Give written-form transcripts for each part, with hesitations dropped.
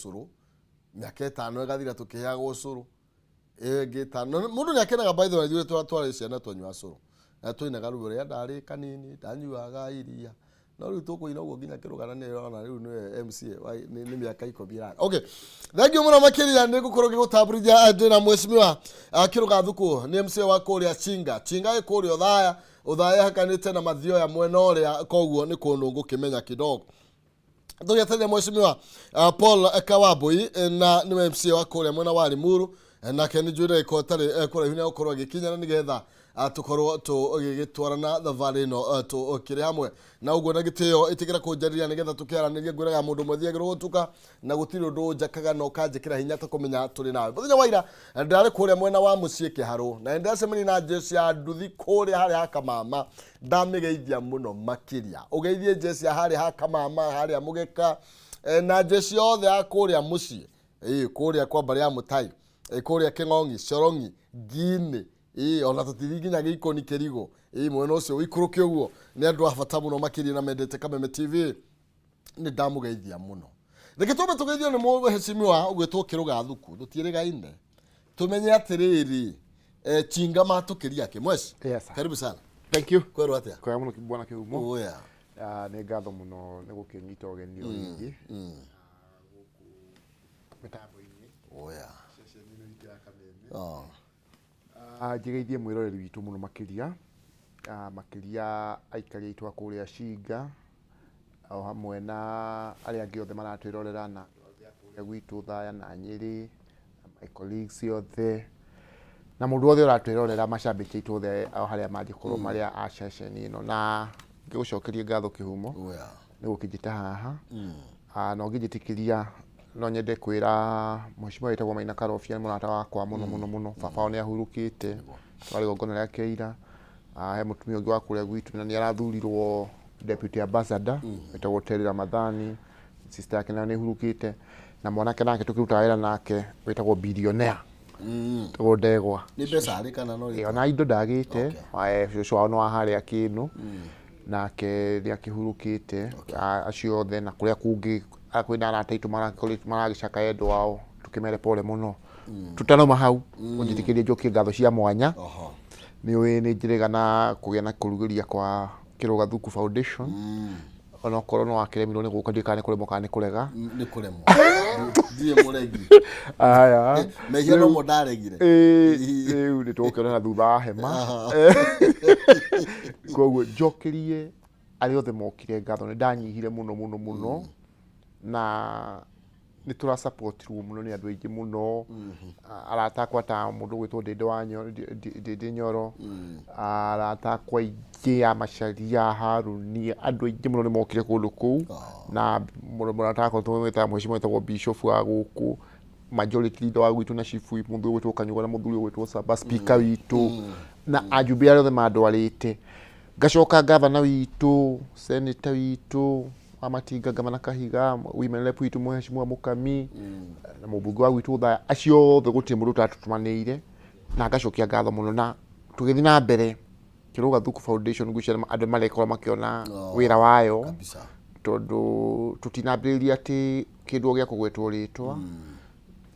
Cũrũ mĩaka 5 ĩgathira tũkĩheagwo cũrũ, ĩyo ĩngĩ 5. Na mũndũ nĩ akenaga, by the way. Ithuĩ twarĩ ciana twanyuaga cũrũ na twainaga rwĩmbo rũrĩa, "Ndarĩ kanini ndanyuaga iria," no rĩu tũkũina ũguo nginya kĩrũgana nĩ ĩrona rĩu nĩwe MCA nĩ mĩaka 10 ĩra. Okay, thank you mũno makĩria nĩ ngũkorwo ngĩgũtambũrithia. Ndĩna mheshimiwa Kĩrũga Thuku, nĩ MCA wa kũrĩa Chinga. Chinga ĩ kũrĩa Othaya. Othaya ĩhakanĩte na Mathioya mwena ũrĩa, koguo nĩ kũndũ ngũkĩmenya kidogo. Tũgĩetereire mheshimiwa Paul Kawambui, na nĩwe MCA wa kũrĩa mwena wa Limuru. Nake nĩ njũĩ ndagĩka ĩtarĩ kũraihu nĩ egũkorwo agĩkinya, na nĩgetha tũkorwo tũgĩgĩtwarana thabarĩ ĩno tũkĩrĩ hamwe na ũguo. Na gĩtĩo ĩtĩkĩra kũnjarĩria nĩgetha tũkĩaranĩrie. Ngwĩraga mũndũ ũmwe thiagĩrwo gũtuka na gũtirĩ ũndũ njakaga na ũkanjĩkĩra hinya ta kũmenya tũrĩ nawe. Mũthenya wa ira ndarĩ kũrĩa mwena wa mũciĩ Kĩharũ na nĩndacemania na jeshi ya nduthi kũrĩa harĩa ha Kamama. Ndamĩgeithia mũno makĩria. Ũgeithie jeshi ya harĩa ha Kamama, harĩa Mũgeka, na jeshi yothe ya kũrĩa mũciĩ, kũrĩa kwa mbarĩ ya Mũtai, kũrĩa Kĩng'ong'i, Corongi, Ngiinĩ, ona tũthithi nginya Gĩikoni, Kĩrigo, mwena ũcio ũikũrũke ũguo. Nĩ andũ a bata mũno makĩria na mendete Kameme TV. Nĩ ndamũgeithia mũno. Reke twambe tũgeithio nĩ mũhecimiwa ũgwĩtwo Kĩrũga Thuku. Tũtiĩrĩgaine, tũmenye atĩrĩrĩ, Chinga matũkĩria kĩ mweci. Yes, sir. Karibu sana. Thank you. Kwerwo atĩa? Kwega mũno, bwana Kĩhumo. Oya. Ah, nĩ ngatho mũno nĩ gũkĩnyita ũgeni o rĩngĩ gũkũ mĩtambo-inĩ Oya. ceceni ĩno itũ ya Kameme. Oh. Ah, njĩgeithie mwĩroreri witũ mũno makĩria, makĩria aikari aitũ a kũrĩa Cinga o hamwe na arĩa angĩ othe maratwĩrorera, na andũ othe a kũrĩa gwitũ Thaya na Nyĩrĩ, na my colleagues othe na mũndũ wothe ũratwĩrorera, macambĩki aitũ othe o harĩa mangĩkorwo marĩa a ceceni ĩno. Na ngĩgũcokerie ngatho, Kĩhumo, nĩ gũkĩnjĩta haha. Ah, na ũngĩnjĩtĩkĩria no nyende kwĩra mheshimiwa wĩtagwo Maina Karobia, nĩ mũrata wakwa mũno mũno mũno. Baba wao nĩ ahurũkĩte, twarĩ igongona rĩake ira. Ah, he mũtumia ũngĩ wa kũrĩa gwitũ na nĩ arathurirwo deputy ambassador wĩtagwo Terry Ramadhani, sister yake nayo nĩ hurũkĩte, na mwanake nake tũkĩrutaga wĩra nake wĩtagwo billionaire, wĩtagwo Ndegwa. Nĩ mbeca arĩ kana no? Ona indo ndagĩte. Cũcũ wao nĩ wa harĩa kĩnũ, nake nĩ akĩhurũkĩte. Acio othe na kũrĩa kũngĩ kwĩna arata aitũ maragĩcakaya endwa ao, tũkĩmere pole mũno. Tũtanauma hau, ũnjĩtĩkĩrie njokie ngatho cia mwanya. Nĩ ũĩ nĩ njĩrĩga na kũgĩa na kũrugĩria kwa Kĩrũga Thuku Foundation, onokorwo no wakĩremirwo nĩ gũka, ndiũĩ kana nĩ kũremwo kana nĩ kũrega. Nĩ kũremwo, ndirĩ mũregi. Aya. Mehia nomo ndaregire. Rĩu nĩ tũgũkĩonana thutha wa hema. Koguo njokerie arĩa othe mokire ngatho. Nĩ ndanyihire mũno mũno mũno na nĩ tũrasapotirwo mũno nĩ andũ aingĩ mũno. Arata akwa ta mũndũ ũgwĩtwo Ndĩndĩ wa Ndĩndĩ Nyoro, arata akwa aingĩ a Macharia, Haruni, andũ aingĩ mũno nĩ mokire kũndũ kũu, na mũrata wakwa tũmwĩtaga mheshimiwa wĩtagwo Bishop wa gũkũ, majority leader wa gwitũ, na chief whip mũthuri ũgwĩtwo Kanyuga na mũthuri ũgwĩtwo Saba, speaker witũ, na ajumbe arĩa othe mandwarĩte. Ngacoka gavana witũ, senator witũ wa Matinga, gavana Kahiga, women rep witũ mheshimiwa Mũkami, na mũmbunge wa gwitũ Othaya. Acio othe gũtirĩ mũndũ ũtatũtũmanĩire, na ngacokia ngatho mũno. Na tũgĩthiĩ na mbere, Kĩrũga Thuku Foundation, ngwĩciria andũ marekorwo makĩona wĩra wayo, tondũ tũtinambĩrĩria atĩ kĩndũ o gĩa kũgwetwo rĩtwa.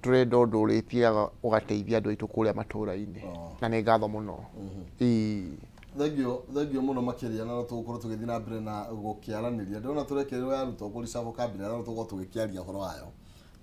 Tũrenda ũndũ ũrĩthiaga ũgateithia andũ aitũ kũrĩa matũra-inĩ, na nĩ ngatho mũno. Ĩĩ. Thengio, thengio mũno makĩria. Na no tũgũkorwo tũgĩthiĩ na mbere na gũkĩaranĩria. Ndĩrona tũrekerwo ya Ruto kũricabwo cabinet, na no tũgũkorwo tũgĩkĩaria ũhoro wayo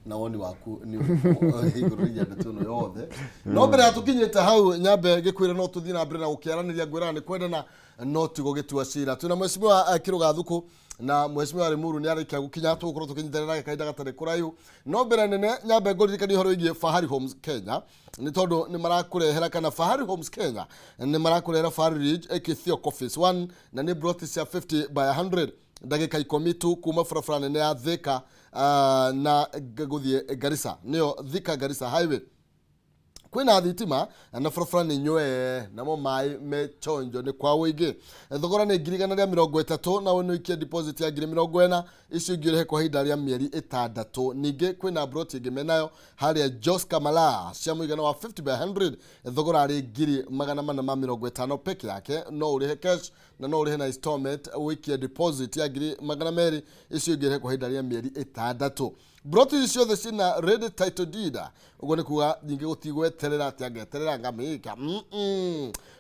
na woni waku nĩ ũrĩkũ igũrũ rĩgiĩ ndeto ĩno yothe. No mbere ya tũkinyĩte hau, nyambe ngĩkwĩre no tũthiĩ na mbere na gũkĩaranĩria. Ngwĩraga nĩ kwendana no ti gũgĩtua cira. Twĩna mheshimiwa Kĩrũga Thuku, na mheshimiwa Limuru nĩ arĩkia gũkinya. Tũgũkorwo tũkĩnyitanĩra nake kahinda gatarĩ kũraihu, no mbere nene nyambe ngũririkanie ũhoro wĩgiĩ Fahari Homes Kenya, nĩ tondũ nĩ marakũrehera, kana Fahari Homes Kenya nĩ marakũrehera Fahari Ridge Kithioko Phase 1, na nĩ plot cia 50 by 100, ndagĩka 10 tu kuma barabara nene ya Thika na gũthiĩ Garissa, nĩyo Thika Garissa Highway. Kwĩna thitima na barabara nĩ nywee, namo maĩ me chonjo nĩ kwa ũingĩ. Thogora nĩ 130,000, na nĩ ũikie deposit ya 40,000, icio ingĩ ũrĩhe kwa ihinda rĩa mĩeri 6. Ningĩ kwĩna broti ĩngĩ menayo harĩa Jos Kamala cia mũigana wa 50 by 100, thogora arĩ 450,000 peke yake. No ũrĩhe cash na no ũrĩhe na installment, ũikie deposit ya 200,000, icio ingĩ ũrĩhe kwa ihinda rĩa mĩeri 6. Broti ici ciothe ciĩna ready title deed, ũguo nĩ kuga nyingĩ gũtigweterera atĩ angeterera ngamĩka.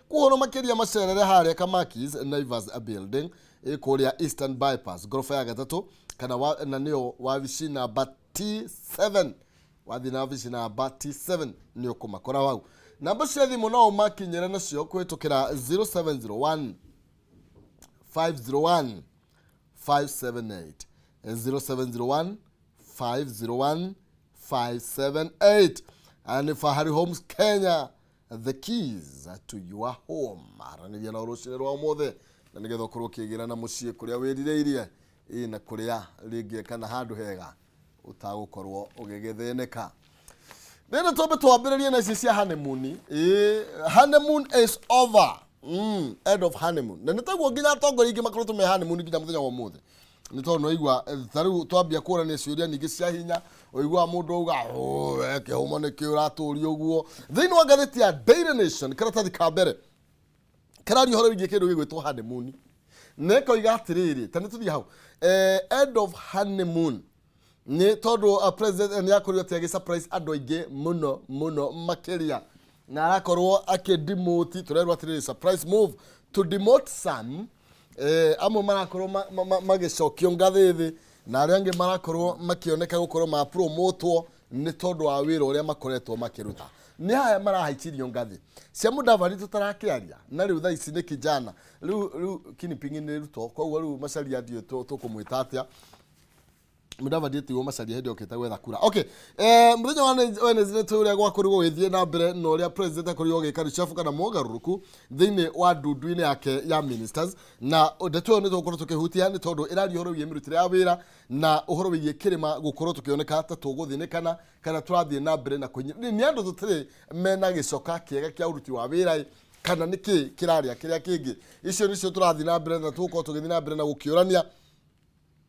Kuono makĩria macerere harĩa Kamakis Naivas building ĩ kũrĩa Eastern Bypass ngoroba ya gatatũ kana wa, na nĩyo wabici namba T7. Wathiĩ na wabici namba T7 nĩ ũkũmakora hau. Namba cia thimũ no ũmakinyĩre nacio kũhĩtũkĩra 0701 501 578, 0701 501 578. And Fahari Homes Kenya, the keys to your home. Aranĩria na rũcinĩ rwa ũmũthĩ na nĩgetha ũkorwo ũkĩgĩra na mũciĩ kũrĩa wĩrirĩirie ĩ na kũrĩa rĩngĩ kana handũ hega ũtagũkorwo ũgĩgĩthĩnĩka. Rĩrĩ twambe twambĩrĩrie na ici cia honeymoon. Ĩ, honeymoon is over. End of honeymoon. Na nĩ taguo nginya atongoria aingĩ makoretwo me honeymoon nginya mũthenya wa ũmũthĩ, nĩ tondũ nĩwaigua ta rĩu twambia kũrania ciũria nyingĩ cia hinya, ũiguaga mũndũ auga, "Oh, we kĩhumo nĩkĩ ũratũria ũguo." Thĩinĩ wa ngathĩti ya Daily Nation, karatathi ka mbere kararia ũhoro wĩgiĩ kĩndũ gĩgwĩtwo honeymoon, na ĩkoiga atĩrĩrĩ, ta nĩ tũthiĩ hau, end of honeymoon, nĩ tondũ president nĩ akorirwo atĩ agĩ surprise andũ aingĩ mũno mũno makĩria, na arakorwo akĩ demote. Tũrerwo atĩrĩrĩ, surprise move to demote some, amwe marakorwo magĩcokio ngathĩ thĩ na arĩa angĩ marakorwo makĩoneka gũkorwo mapromotwo nĩ tondũ wa wĩra ũrĩa makoretwo makĩruta. Nĩ haya marahaicirio ngathĩ cia Mũdavadi tũtarakĩaria, na rĩu thaa ici nĩ kijana rĩu kinipingi nĩ Ruto, koguo rĩu Macharia ndiũĩ tũkũmwĩta atĩa. Mũdavadi etirwo Macharia hĩndĩ okĩte gwetha kura. Okay, mũthenya wa Wednesday tũ ũrĩa gwakorirwo gũgĩthiĩ na mbere na ũrĩa president akorirwo agĩka reshuffle kana mogarũrũku thĩinĩ wa ndundu-inĩ yake ya ministers, na ndeto ĩyo nĩ tũgũkorwo tũkĩhutia nĩ tondũ ĩraria ũhoro wĩgiĩ mĩrutĩre ya wĩra na ũhoro wĩgiĩ kĩrĩma gũkorwo tũkĩoneka ta tũgũthĩnĩkana kana tũrathiĩ na mbere na kũnyi nĩ andũ tũtirĩ mena gĩcoka kĩega kĩa ũruti wa wĩra kana nĩ kĩ kĩrarĩa kĩrĩa kĩngĩ. Icio nĩcio tũrathiĩ na mbere na tũgũkorwo tũgĩthiĩ na mbere na gũkĩũrania,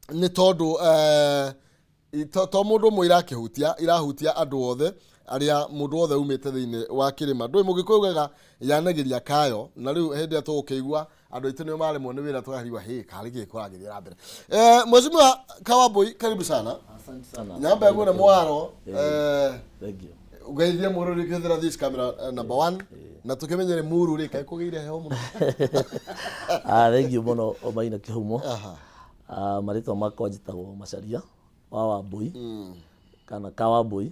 nĩ tondũ to mũndũ ũmwe irakĩhutia, irahutia andũ othe arĩa mũndũ wothe umĩte thĩinĩ wa kĩrĩma. Ndũĩ mũgĩkũyũ ugaga yanagĩria kayo, na rĩu hĩndĩ ĩrĩa tũgũkĩigua andũ aitũ nĩo maremwo nĩ wĩra, tũkarigwo hĩ karĩ kĩ kũragĩthiĩ na mbere. Mheshimiwa Kawambui, karibu sana. Asante sana. Nyamba ĩguo nĩ mwaro. Thank you. Ũgeithie mũrũri ũkĩhũthĩra this camera number one, na tũkĩmenyere muru rĩ kaĩ kũgĩire heho mũno. Ah, thank you mũno, Maina Kĩhumo. Aha. Ah, marĩtwa makwa njĩtagwo Macharia wa Wambui kana Kawambui,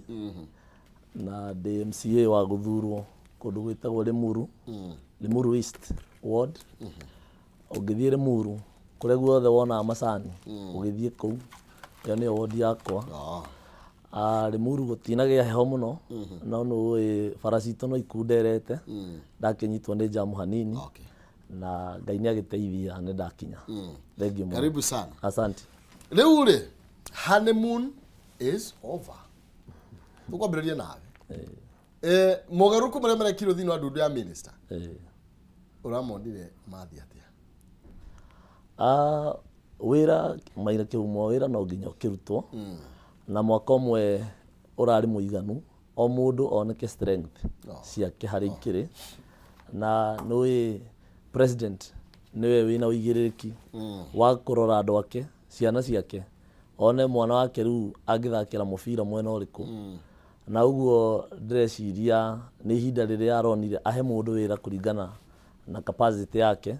na ndĩ MCA wa gũthurwo kũndũ gwĩtagwo Limuru, Limuru East Ward. Ũngĩthiĩ Limuru kũrĩa guothe wonaga macani, ũgĩthiĩ kũu, ĩyo nĩyo ward yakwa. Ah, Limuru gũtinagĩa heho mũno, no nĩ bara citũ no ikunderete, ndakĩnyitwo nĩ jamu hanini. Na Ngai nĩ agĩteithia nĩ ndakinya. Thank you mũno. Karibu sana. Asante. Rĩu rĩ, honeymoon is over, tũkwambĩrĩria nawe. Mogarũrũku marĩa marekirwo thĩinĩ wa ndundu ya minister, ũramonire mathiĩ atĩa? Ah, wĩra, Maina Kĩhumo, wĩra no nginya ũkĩrutwo, na mwaka ũmwe ũrarĩ mũiganu o mũndũ oneke strength ciake harĩa ikĩrĩ, na nĩũĩ president nĩwe wĩna ũigĩrĩrĩki wa kũrora andũ ake, ciana ciake, one mwana wake rĩu angĩthakĩra mũbira mwena ũrĩkũ. Na ũguo ndĩreciria nĩ ihinda rĩrĩa aronire ahe mũndũ wĩra kũringana na capacity yake.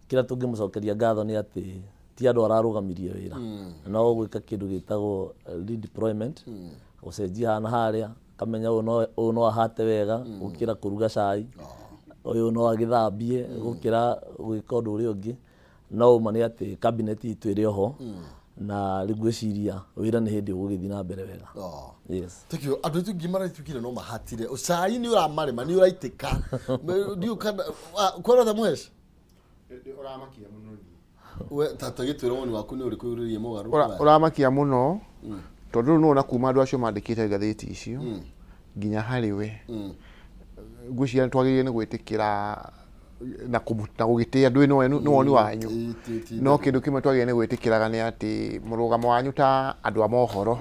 Kĩrĩa tũngĩmũcokeria ngatho nĩ atĩ ti andũ ararũgamirie wĩra, no gwĩka kĩndũ gĩtagwo redeployment, gũcenjia haha na harĩa, kamenya ũyũ no ahate wega gũkĩra kũruga cai, ũyũ no agĩthambie gũkĩra gwĩka ũndũ ũrĩa ũngĩ. No ũma nĩ atĩ cabinet itũ ĩrĩ oho, na rĩu ngwĩciria wĩra nĩ hĩndĩ ũgũgĩthiĩ na mbere wega. Yes. Thank you. Andũ aitũ ngima maraituĩkire no mahatire ũcai nĩ ũramarĩma, nĩ ũraitĩka. Ndiũ kana kwĩra ta mũheci. Ũramakia mũno niĩ. We tata, gĩtwĩra woni waku nĩ ũrĩkũ ũrĩrie mogarũrũku maya? Ũramakia mũno tondũ rĩu nĩwona kuma andũ acio mandĩkĩte ngathĩti icio nginya harĩ we, ngwĩciria nĩ twagĩrĩire nĩ gwĩtĩkĩra na gũgĩtĩa ndũĩ nĩ woni wanyu. Ĩ, No kĩndũ kĩmwe twagĩrĩire nĩ gwĩtĩkĩraga nĩ atĩ mũrũgamo wanyu ta andũ a mohoro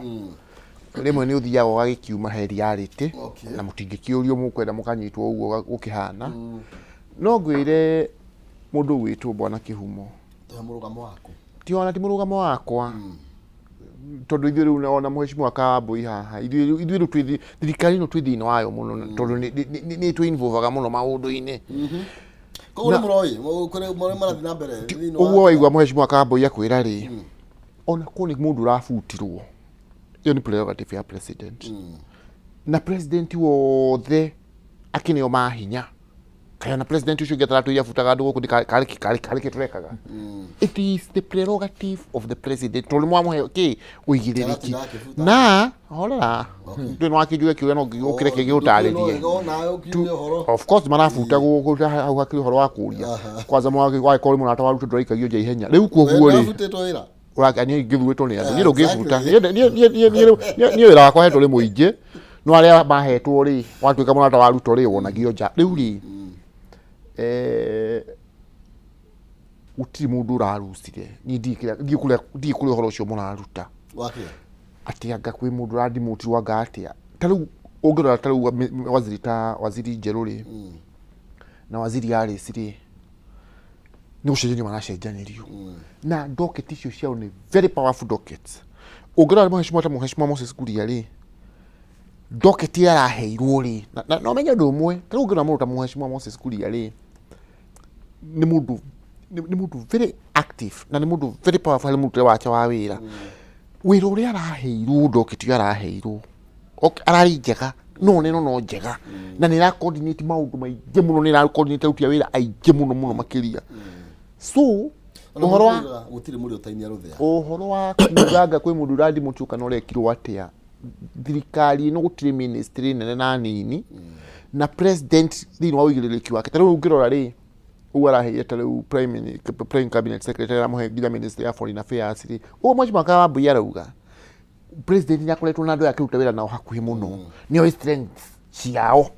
rĩmwe nĩ ũthiaga ũgagĩkiuma he reality na mũtingĩkĩũrio, mũkwenda mũkanyitwo ũguo gũkĩhana. No ngwĩre mũndũ ũgwĩtwo Bwana Kĩhumo, Tũhe mũrũgamo waku. Ti ona ti mũrũgamo wakwa. Tondũ ithuĩ rĩu ona mheshimiwa Kawambui haha, ithuĩ rĩu twĩ thirikari ĩno, twĩ thĩinĩ wayo mũno na tondũ nĩ twĩ involvaga mũno maũndũ-inĩ. Koguo nĩ mũroĩ kũrĩa marĩa marathiĩ na mbere thĩinĩ wa- Ũguo waigua mheshimiwa Kawambui akwĩra rĩ, ona korwo nĩ mũndũ ũrabutirwo, ĩyo nĩ prerogative ya president, na president wothe akĩneo mahinya, kana president ũcio ũngĩ ataratũire abutaga andũ gũkũ, nĩ karĩ kĩ tũrekaga. It is the prerogative of the president, tondũ nĩ mwamũhe kĩ ũigĩrĩrĩki. Aratinda akĩbuta. Na horera, ndũĩ nĩ wakĩnjuge kĩũria, no ũkĩreke gĩũtarĩrie. O nawe ũkiuge ũhoro. Of course marabuta gũkũ hau hakĩrĩ ũhoro wa kũria kwanza wagĩkorwo nĩ mũrata wa Ruto, ndũraikagio nja ihenya rĩu, koguo rĩ Ndabutĩtwo wĩra. Ũraka niĩ ngĩthurĩtwo nĩ andũ, niĩ ndũngĩbuta. Niĩ wĩra wakwa hetwo nĩ mũingĩ, no arĩa mahetwo rĩ, watuĩka mũrata wa Ruto rĩ, wonagio nja rĩu rĩ, gũtirĩ mũndũ ũrarucire. Niĩ ndiĩ kũrĩa ũhoro ũcio mũraruta. Wakĩa. Atĩ anga kwĩ mũndũ ũradimotirwo, anga atĩa. Ta rĩu ũngĩrora, ta rĩu waziri, ta waziri njerũ rĩ, na waziri Alice rĩ, nĩ gũcenjanio maracenjanĩrio, na docket icio ciao nĩ very powerful dockets. Ũngĩrora mheshimiwa, ta mheshimiwa Moses Kuria rĩ, docket ĩrĩa araheirwo rĩ, na ũmenye ũndũ ũmwe, ta rĩu ũngĩrora mũndũ ta mheshimiwa Moses Kuria rĩ, nĩ mũndũ very active na nĩ mũndũ very powerful harĩ mũrutĩre wake wa wĩra. Wĩra ũrĩa araheirwo, docket ĩyo araheirwo, okay, ararĩ njega, no neno no njega, na nĩ ĩra coordinate maũndũ maingĩ mũno, nĩ ĩra coordinate aruti a wĩra aingĩ mũno mũno makĩria. So ũhoro wa Gũtirĩ mũrĩ ũtainia rũthĩa. Ũhoro wa kuga kwĩ mũndũ ũradimotio kana ũrekirwo atĩa, thirikari ĩno gũtirĩ ministry nene na nini, na president thĩinĩ wa ũigĩrĩrĩki wake, ta rĩu ũngĩrora rĩ, ũguo araheire ta rĩu prime cabinet secretary, aramũhe nginya ministry ya foreign affairs rĩ, ũguo mheshimiwa Kawambui arauga, president nĩ akoretwo na andũ aya akĩruta wĩra nao hakuhĩ mũno, nĩ oĩ strengths ciao.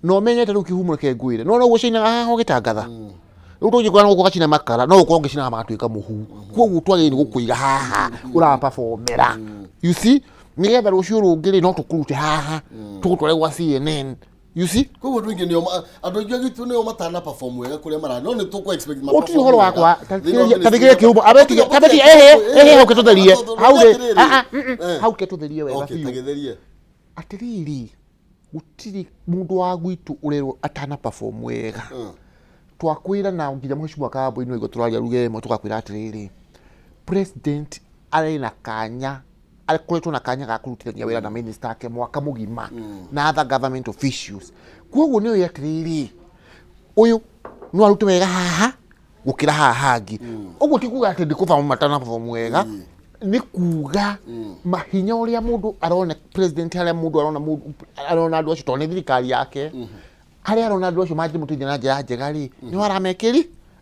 Na ũmenye ta rĩu kĩhumo, reke ngwĩre, no noguo cinaga haha ũgĩtangatha rĩu, tũngĩkora no gũkorwo gacina makara, no gũkorwo ngĩcinaga magatuĩka mũhu. Koguo twagĩrĩire nĩ gũkũiga haha ũraperformera, you see, nĩgetha rũciũ rũngĩ rĩ, no tũkũrute haha tũgũtware gwa CNN, you see. Koguo andũ aingĩ nĩo andũ aingĩ agitũ nĩo matana perform wega kũrĩa mara, no nĩ tũkũ expect ma Gũtirĩ ũhoro perform wakwa. wega. Thĩinĩ wa Ta thikĩrĩria ministry. kĩhumo abetige tabetige, ehe ehe, hau ketũtherie hau rĩ. Ah, ah, hau ketũtherie wega Okay, biũ. Tagĩtherie. Atĩrĩrĩ, gũtirĩ mũndũ wa gwitũ ũrerwo atana perform wega. Twakwĩra na nginya mheshimiwa Kawambui nĩ waigua tũraria ruga ĩmwe, tũgakwĩra atĩrĩrĩ, president arĩ na kanya, akoretwo na kanya ga kũrutithania wĩra na minister ake mwaka mũgima na other government officials. Koguo nĩ oĩ atĩrĩrĩ, ũyũ no arute wega haha gũkĩra haha hangĩ. Ũguo ti kuga atĩ ndikũbama matana perform wega, nĩ kuga mahinya ũrĩa mũndũ arona president, harĩa mũndũ arona, mũndũ arona andũ acio, tondũ nĩ thirikari yake, harĩa arona andũ acio mangĩmũteithia na njĩra njega rĩ, nĩho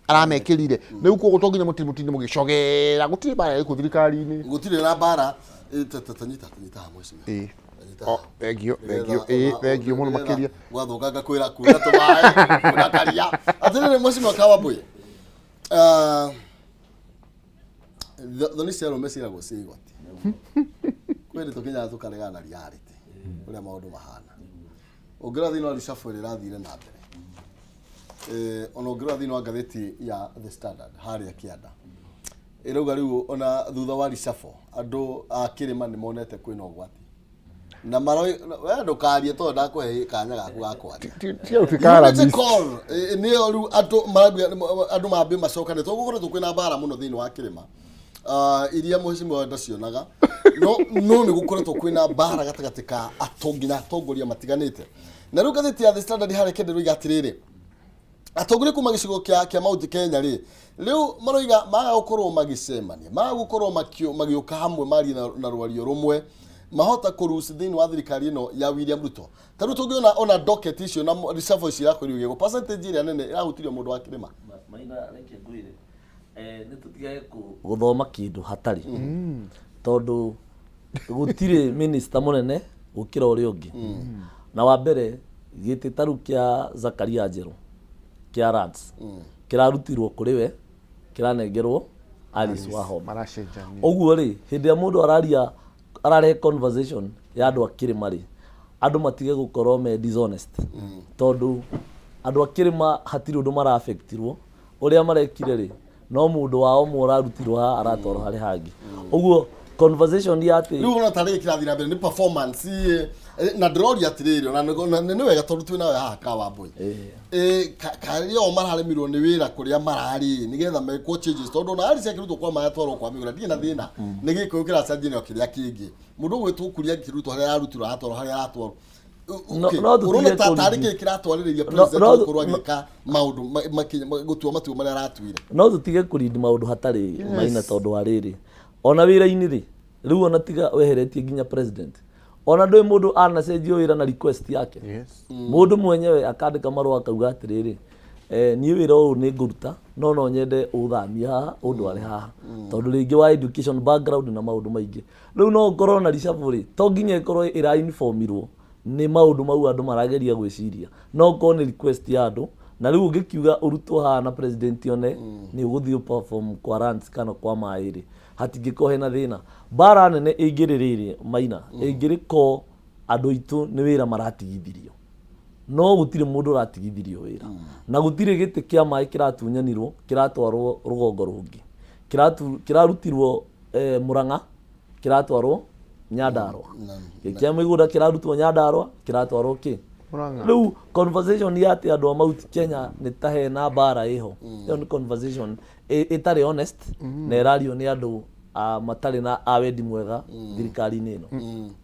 aramekĩrire. Rĩu koguo to nginya mũtinde mũgĩcogera, gũtirĩ mbara ĩkũ thirikari-inĩ. Gũtirĩ na mbara. Tanyita haha, mheshimiwa. Ĩĩ. Tanyita O, haha. Thank you, Nĩgetha thank you, ĩĩ, thank you mũno nĩgetha makĩria. Gwathũkanga kwĩra kwĩra tũmaĩ kwĩra karia. Atĩrĩrĩ, mheshimiwa Kawambui, thoni cia arũme ciĩragwo cia igoti. Kwĩ nĩ tũkinyaga tũkaregana na reality ũrĩa maũndũ mahana. Ũngĩrora thĩinĩ wa reshuffle ĩrĩa ĩrathire na mbere, ona ũngĩrora thĩinĩ wa ngathĩti ya The Standard harĩa kĩanda, ĩrauga rĩu ona thutha wa reshuffle andũ a kĩrĩma nĩ monete kwĩna ũgwati na maroi. We ndũkarie tondũ ndakũhe kanya gaku ga kwaria. Tiga gũtuĩka Unity alarmist. call, nĩyo rĩu andũ marambia, andũ mambie macokane, tondũ gũkoretwo kwĩna mbara mũno thĩinĩ wa kĩrĩma, iria mheshimiwa ndacionaga, no nĩ gũkoretwo kwĩna mbara gatagatĩ ka nginya atongoria matiganĩte. Na rĩu ngathĩti ya The Standard harĩa kĩndũ rĩuga atĩrĩrĩ, atongoria kuma gĩcigo kĩa Mount Kenya rĩ, rĩu maroiga maga gũkorwo magĩcemania, maga gũkorwo magĩũka hamwe marie na rwario rũmwe, mahota kũruci thĩinĩ wa thirikari ĩno ya William Ruto. Ta rĩu tũngĩona ona docket icio na reshuffle icio irakorirwo igĩkwo, percentage ĩrĩa nene ĩrahutirio mũndũ wa kĩrĩma. Maina, reke ngwĩre, nĩ tũtigage gũthoma kĩndũ hatarĩ, tondũ gũtirĩ minister mũnene gũkĩra ũrĩa ũngĩ. Na wa mbere, gĩtĩ ta rĩu kĩa Zakaria Njerũ kĩa Lands kĩrarutirwo kũrĩ we, kĩranengerwo Alice Wahome. Maracenjania. Ũguo rĩ, hĩndĩ ĩrĩa mũndũ araria, ararehe conversation ya andũ a kĩrĩma rĩ, andũ matige gũkorwo me dishonest, tondũ andũ a kĩrĩma hatirĩ ũndũ mara-affectirwo. Ũrĩa marekire rĩ, no mũndũ wao ũmwe ũrarutirwo haha aratwarwo harĩ hangĩ. Ũguo Conversation ya atĩ Rĩu ona tarĩ kĩrathiĩ na mbere nĩ performance na ndĩroria atĩrĩrĩ, ona nĩ wega tondũ twĩ nawe haha Kawambui. Karĩa o mararemirwo nĩ wĩra kũrĩa mararĩ nĩgetha mekwo changes, tondũ ona Alice akĩrutwo kwa maĩ atwarwo kwa Mĩgũra, ndirĩ na thĩna nĩ Gĩkũyũ kĩracenjia no kĩrĩa kĩngĩ. Mũndũ ũgwĩtwo Kuria akĩrutwo harĩa ararutirwo aratwarwo harĩa aratwarwo. Okay, No tũtige ũrona ta tarĩ kũrigi. kĩĩ kĩratwarĩrĩria president gũkorwo agĩka maũndũ gũtua matua marĩa aratuire? No tũtige kũrindi maũndũ hatarĩ maina, tondũ wa rĩrĩ, ona wĩra-inĩ rĩ, rĩu ona tiga weheretie nginya president, ona ndũĩ mũndũ anacenjio wĩra na request yake. Mũndũ mwenyewe akandĩka marũa akauga atĩrĩrĩ, niĩ wĩra ũyũ nĩ ngũruta, no nyende ũthamie haha ũndware haha, tondũ rĩngĩ wa education background na maũndũ maingĩ. Rĩu no ũkorwo na reshuffle rĩ, to nginya ĩkorwo ĩra informirwo nĩ maũndũ mau andũ marageria gwĩciria, no ũkorwo nĩ request ya andũ. Na rĩu ũngĩkiuga ũrutwo haha na president one nĩ ũgũthiĩ perform kwa lands kana kwa maĩ rĩ, hatingĩkorwo hena thĩna. Mbara nene ĩngĩrĩ rĩrĩ maina ĩngĩrĩ ko andũ aitũ nĩ wĩra maratigithirio, no gũtirĩ mũndũ ũratigithirio wĩra, na gũtirĩ gĩtĩ kĩa maĩ kĩratunyanirwo kĩratwarwo rũgongo rũngĩ. Kĩrarutirwo Murang'a kĩratwarwo Nyandarua, kĩa mĩgũnda kĩrarutwo Nyandarua kĩratwarwo kĩ Murang'a. Rĩu conversation ya atĩ andũ a Mount Kenya nĩ ta hena mbara ĩho, ĩyo nĩ conversation ĩtarĩ honest na ĩrario nĩ andũ matarĩ na a wendi mwega thirikari-inĩ ĩno,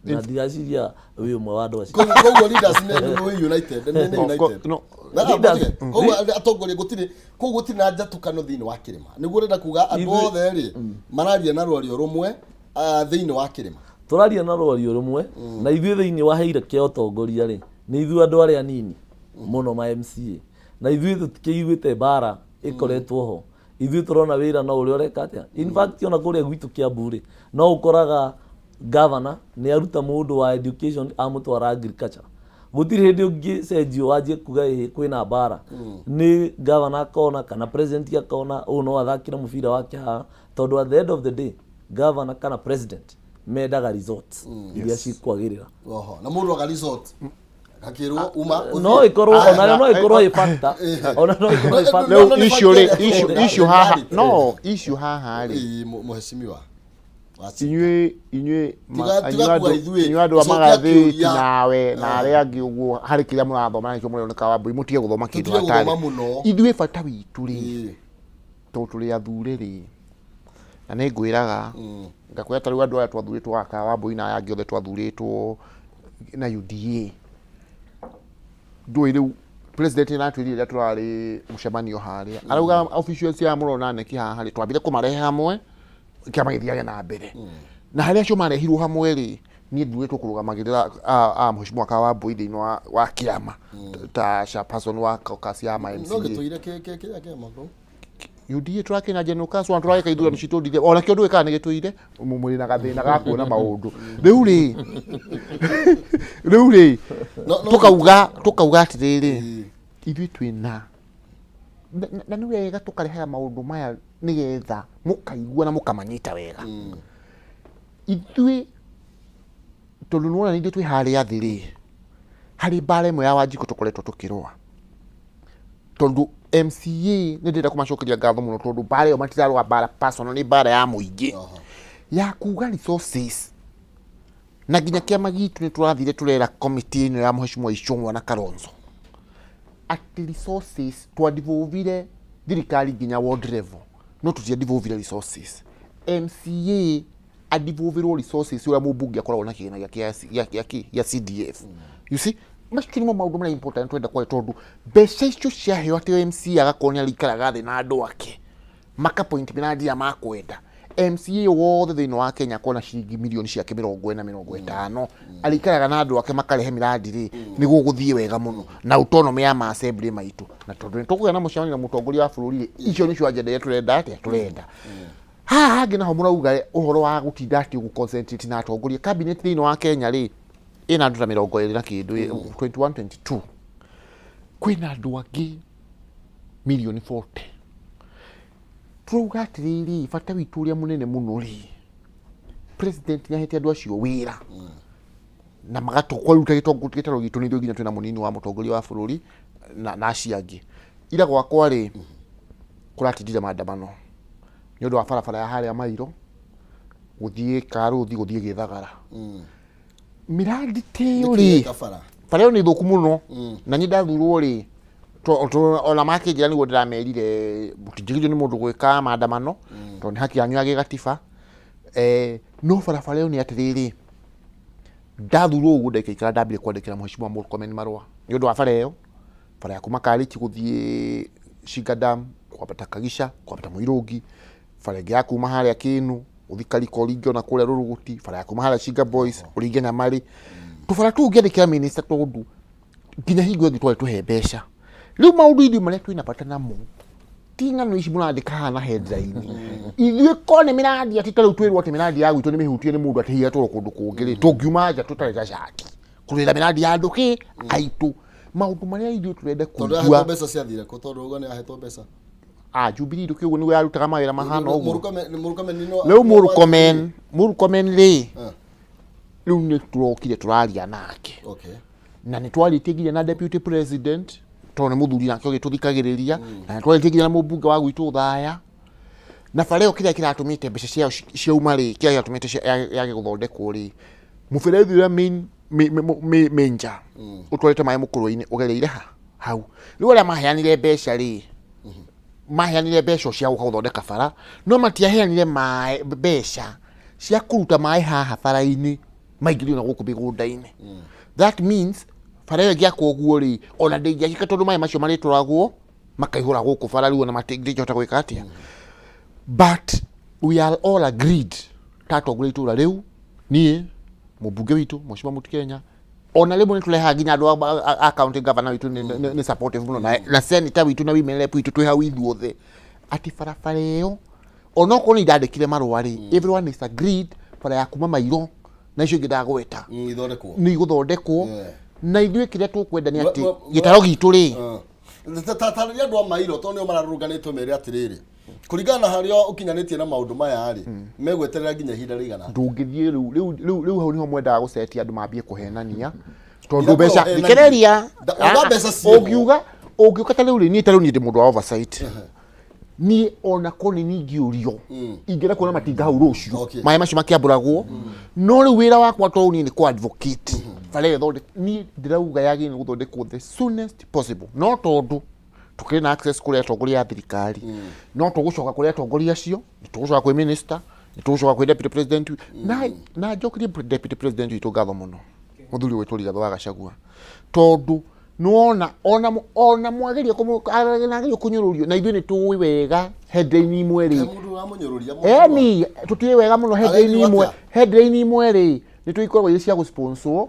na ndiraciria wĩ ũmwe wa andũ acio. Koguo leaders nĩ united, nĩ Of course, united. no. Na Leaders- koguo atongoria gũtirĩ, koguo gũtirĩ na njatũkano thĩinĩ wa kĩrĩma. Nĩguo ũrenda kuga andũ othe rĩ mararia na rwario rũmwe thĩinĩ wa kĩrĩma? Tũraria na rwario rũmwe, na ithuĩ thĩinĩ wa hierarchy ya ũtongoria rĩ, nĩ ithuĩ andũ arĩa anini mũno ma MCA, na ithuĩ tũtikĩiguĩte mbara ĩkoretwo ho. Ithuĩ tũrona wĩra no ũrĩa ũreka atĩa. In fact, ona kũrĩa gwitũ Kiambu rĩ, no ũkoraga governor nĩ aruta mũndũ wa education amũtwara agriculture. Gũtirĩ hĩndĩ ũngĩcenjio wanjie kuga ĩhĩ kwĩna mbara. Nĩ governor akona kana president akona ũyũ no athakĩre mũbira wake haha, tondũ at the end of the day governor kana president mendaga results iria cikwagĩrĩra. Oho, na mũndũ aga resort akĩrwo uma ũthiĩ. No ĩkorwo onayo no ĩkorwo ĩ factor, ona no ĩkorwo ĩ factor. No, no, Rĩu nĩ icio rĩ, factor icio ya- icio haha reality. no icio haha rĩ. Ĩĩ, mũheshimiwa Inyuĩ Tiga kuga ithuĩ, inyuĩ andũ a cokia magathĩti kĩũria. nawe na arĩa angĩ ũguo, harĩ kĩrĩa mũrathoma na nĩkĩo mũroneka Wambui, mũtige gũthoma kĩndũ Tũtige hatarĩ. gũthoma mũno. Ithuĩ bata witũ rĩ, tondũ tũrĩ athure rĩ, na nĩ ngwĩraga ngakwĩra, ta rĩu andũ aya twathurĩtwo aka Wambui na aya angĩ othe twathurĩtwo na UDA, ndũĩ rĩu president nĩ aratwĩrire rĩrĩa tũrarĩ mũcemanio harĩa, arauga officials aya mũrona neki haha rĩ, twambire kũmarehe hamwe kĩama gĩthiage na mbere. Na harĩa acio marehirwo hamwe rĩ, niĩ ndurĩtwo kũrũgamagĩrĩra a mheshimiwa Kawambui thĩinĩ wa kĩama ta chairperson wa caucus ya ma No MCA. gĩtũire kĩrĩa kĩama kũu. UDA tũrakĩna General Council na tũragĩka ithurano citũ ndithie, ona kĩo ndũĩ kana nĩ gĩtũire mũrĩ na gathĩna ga kuona maũndũ rĩu rĩ. No- Tukauga atĩrĩrĩ, ithuĩ twĩna na nĩ wega tũkarehaga maũndũ maya nĩgetha mũkaigua na mũkamanyita wega. Ithuĩ tondũ nĩwona nĩ ithuĩ twĩ harĩa thĩ rĩ, harĩ mbara ĩmwe ya Wanjikũ tũkoretwo tũkĩrũa, tondũ MCA nĩ ndĩrenda kũmacokeria ngatho mũno, tondũ mbara ĩyo matirarũa mbara personal, nĩ mbara ya mũingĩ ya kuga resources. Na nginya kĩama gitũ nĩ tũrathire tũrera committee ĩno ya mheshimiwa Ichung'wa na Kalonzo atĩ resources twadevolvire thirikari nginya ward level, no tũtiadevolvire resources. MCA adevolvirwo resources ũrĩa mũmbunge akoragwo na kĩgĩna gĩa CDF. You see, macio nĩmo maũndũ marĩa important twenda kwaria, tondũ mbeca icio ciaheo atĩ MCA agakorwo nĩ arĩikaraga thĩ na andũ ake maka point mĩrandi ĩrĩa makwenda. MCA wothe thĩinĩ wa Kenya akona ciringi mirioni ciake 40, 50, arĩikaraga na andũ ake makarehe mĩrandi rĩ, nĩguo gũthiĩ wega mũno na autonomy ya ma assembly maitũ. Na tondũ nĩ tũkũgĩa na mũcemanio na mũtongoria wa bũrũri rĩ, icio nĩcio agenda iria tũrenda. Atĩa tũrenda haha hangĩ naho mũrauga ũhoro wa gũtinda atĩ gũ concentrate na atongoria cabinet thĩinĩ wa Kenya rĩ, ĩna andũ ta 20 na kĩndũ, 21, 22, kwĩna andũ angĩ mirioni 40. Turauga atĩrĩrĩ, bata witũ ũrĩa mũnene mũno rĩ, president nĩ ahete andũ acio wĩra na magatũkwaruta gĩtaro gitũ nĩ ithuĩ nginya twĩna mũnini wa mũtongoria wa bũrũri na acio angĩ. Ira gwakwa rĩ, kũratindire maandamano nĩ ũndũ wa barabara ya harĩa Mairo. Gũthiĩ Karũthi, gũthiĩ Gĩthagara, mĩrandi tĩyo rĩ. Kabara. Bara ĩyo nĩ thũku mũno, na niĩ ndathurwo rĩ, ona makĩnjĩra nĩguo ndĩramerire mũtingĩgirio nĩ mũndũ gwĩka maandamano tondũ nĩ haki yanyu ya gĩgatiba. No barabara ĩyo nĩ atĩrĩrĩ, ndathurwo ũguo ndaikaikara, ndambire kwandĩkĩra Mheshimiwa Murkomen marũa nĩ ũndũ wa bara ĩyo, bara ya kuma Karĩchi gũthiĩ Shinga Dam, kwambata Kagica, kwambata Mũirũngi, bara ĩngĩ ya kuma harĩa Kĩnu gũthiĩ Kariko, ũringe ona kũrĩa Rũrũgũti, bara ya kuma harĩa Shinga Boys ũringe Nyamarĩ, tũbara tũu ngĩandĩkĩra minister tondũ nginya hingo ĩngĩ twarĩ tũhe mbeca. Rĩu maũndũ ithuĩ marĩa twĩna bata namo ti ng'ano ici mũrandĩka haha na headline. Ithuĩ ko nĩ mĩrandi, atĩ ta rĩu twĩrwo atĩ mĩrandi ya gwitũ nĩ mĩhutie nĩ mũndũ atĩ hihi atwarwo kũndũ kũngĩ rĩ, tũngiuma nja tũtarĩ ta cati kũrĩra mĩrandi ya andũ kĩ aitũ. Maũndũ marĩa ithuĩ tũrenda Tondũ ahetwo kũigua mbeca ciathire kũ? Tondũ uga nĩ ahetwo mbeca. A Jubilee ndũkĩ ũguo nĩguo yarutaga mawĩra mahana ũguo. Mũrkomen no Rĩu Mũrkomen rĩ, Ah. rĩu nĩ tũrokire tũraria nake na nĩ twarĩtie nginya na deputy president tondũ nĩ mũthuri nake ũgĩtũthikagĩrĩria, na nĩ twarĩtie nginya na mũmbunge wa gwitũ Thaya. Na bara ĩyo kĩrĩa kĩratũmĩte mbeca ciayo ciauma rĩ, kĩrĩa gĩatũmĩte yage gũthondekwo rĩ, mũberethi ũrĩa main major ũtwarĩte maĩ mũkũrwe-inĩ ũgereire ha hau. Rĩu arĩa maheanire mbeca rĩ, maheanire mbeca o cia gũka gũthondeka bara, no matiaheanire maĩ, mbeca cia kũruta maĩ haha bara-inĩ maingĩrio na gũkũ mĩgũnda-inĩ. That means bara ĩyo ĩngĩakwo ũguo rĩ, ona ndĩngĩakĩka tondũ maĩ macio marĩtwaragwo makaihũra gũkũ bara, rĩu ona matingĩhota gwĩka atĩa. But we are all agreed ta atongoria itũra rĩu, niĩ, mũmbunge witũ Mheshimiwa Mũti Kenya, ona rĩmwe nĩ tũrehaga nginya andũ a county governor witũ nĩ supportive mũno, na senator witũ na women rep witũ, twĩ hau ithuothe atĩ barabara ĩyo onokorwo nĩ ndandĩkire marũa rĩ, everyone is agreed bara ya kuma Mairo na icio ingĩ ndagweta Ithondekwo. Nĩ igũthondekwo. Na ithuĩ kĩrĩa tũkwenda nĩ atĩ gĩtaro gitũ rĩ, Tarĩria andũ a Mairo tondũ nĩo mararũrũnganĩtwo mere atĩrĩrĩ, kũringana na harĩa ũkinyanĩtie na maũndũ maya rĩ, megweterera nginya ihinda rĩigana atĩa? Ndũngĩthiĩ rĩu hau nĩho mwendaga gũcetia andũ mambie kũhenania tondũ Ira mbeca kũhenania. thikĩrĩria. Uga mbeca ciĩho. Ũngiuga ũngĩũka ta rĩu rĩ, niĩ ta rĩu niĩ ndĩ mũndũ wa oversight. Niĩ ona korwo nĩ niĩ ingĩũrio, ingĩenda kuona matinga hau rũciũ, maĩ macio makĩambũragwo. No rĩu wĩra wakwa to niĩ nĩ kũ advocate bara ĩyo ĩthondekwo. Niĩ ndĩrauga yagĩrĩirwo nĩ gũthondekwo the soonest possible, no tondũ tũkĩrĩ na access kũrĩ atongoria a thirikari, no tũgũcoka kũrĩ atongoria acio, nĩ tũgũcoka kwĩ minister, nĩ tũgũcoka kwĩ deputy president, na njokerie deputy president witũ ngatho mũno, mũthuri witũ Rigathĩ wa Gachagua, tondũ nĩwona ona mwageria ageria kũnyũrũrio, na ithuĩ nĩ tũĩ wega headline imwe rĩ. He mũndũ ũramũnyũrũria mũndũ? Eni tũtiũĩ wega mũno headline Arerirwo imwe. atĩa? Headline imwe rĩ, nĩ tũikoragwo irĩ cia gũsponsor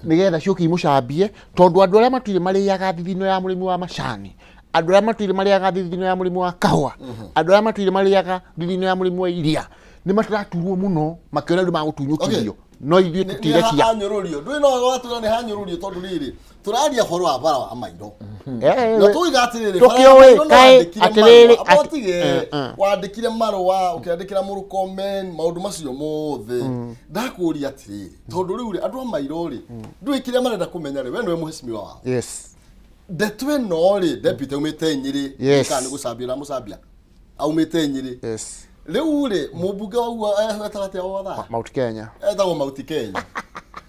nĩgetha ciũke imũcambie, tondũ andũ arĩa matũire marĩaga thithino ya mũrĩmi wa macani, andũ arĩa matũire marĩaga thithino ya mũrĩmi wa kahũa, andũ arĩa matũire marĩaga thithino ya mũrĩmi wa iria, nĩ matũraturwo mũno makĩona rĩu magũtunyũkithio, no ithuĩ Nĩ tũtirekia. Hanyũrũrio ndũĩ no watũra nĩ hanyũrũrio tondũ rĩrĩ tũraria ũhoro wa bara wa Mairo na tuiga atĩrĩrĩ, bara ya Tũkĩũĩ, Mairo no kaĩ, wandĩkire atĩrĩrĩ, marũa. Amba ũtige. Wandĩkire marũa ũkĩandĩkĩra Mũrkomen maũndũ macio mothe. Ndakũria atĩrĩrĩ, tondũ rĩu rĩ, andũ a Mairo rĩ, ndũĩ kĩrĩa marenda kũmenya rĩ, we nĩwe mũhecimiwa wao. Ndeto ĩno rĩ, deputy aumĩte Nyĩrĩ, kana nĩ gũcambia ũramũcambia, aumĩte Nyĩrĩ. Rĩu rĩ, mũmbunge waguo etaga atĩa wa thaa? Mount Kenya. Etagwo Mauti Kenya.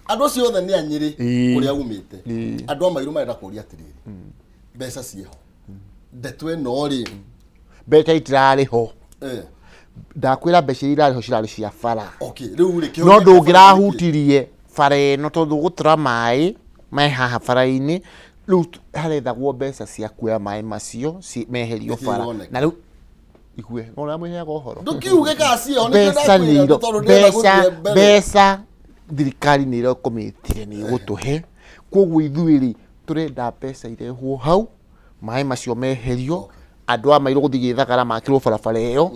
Andũ acio othe nĩ a Nyĩrĩ kũrĩa aumĩte. Andũ a Mairũ marenda kũria atĩrĩrĩ, mbeca ciĩho? Ndeto ĩno rĩ? Mbeca itirarĩ ho. Ndakwĩra mbeca iria irarĩ ho cirarĩ cia bara. Okay, rĩu rĩ, no kĩhonia kĩa bara nĩ kĩ? Ndũngĩrahutirie bara ĩno tondũ gũtũra maĩ me haha bara-inĩ. Rĩu harethagwo mbeca cia kuoya maĩ macio meherio Nĩkĩ bara. ironeka? Na rĩu igue no ũrĩa mwĩheaga ũhoro. Ndũkiuge kana ciĩho, nĩkĩo Mbeca ndakwĩra nĩ iro tondũ ndĩrenda mbeca gũthiĩ mbere. Mbeca thirikari nĩ ĩrakomitire nĩ ĩgũtũhe, koguo ithuĩ rĩ, tũrenda mbeca irehwo hau, maĩ macio meherio, andũ a Mairũ gũthiĩ Gĩthagara makĩrwo barabara ĩyo,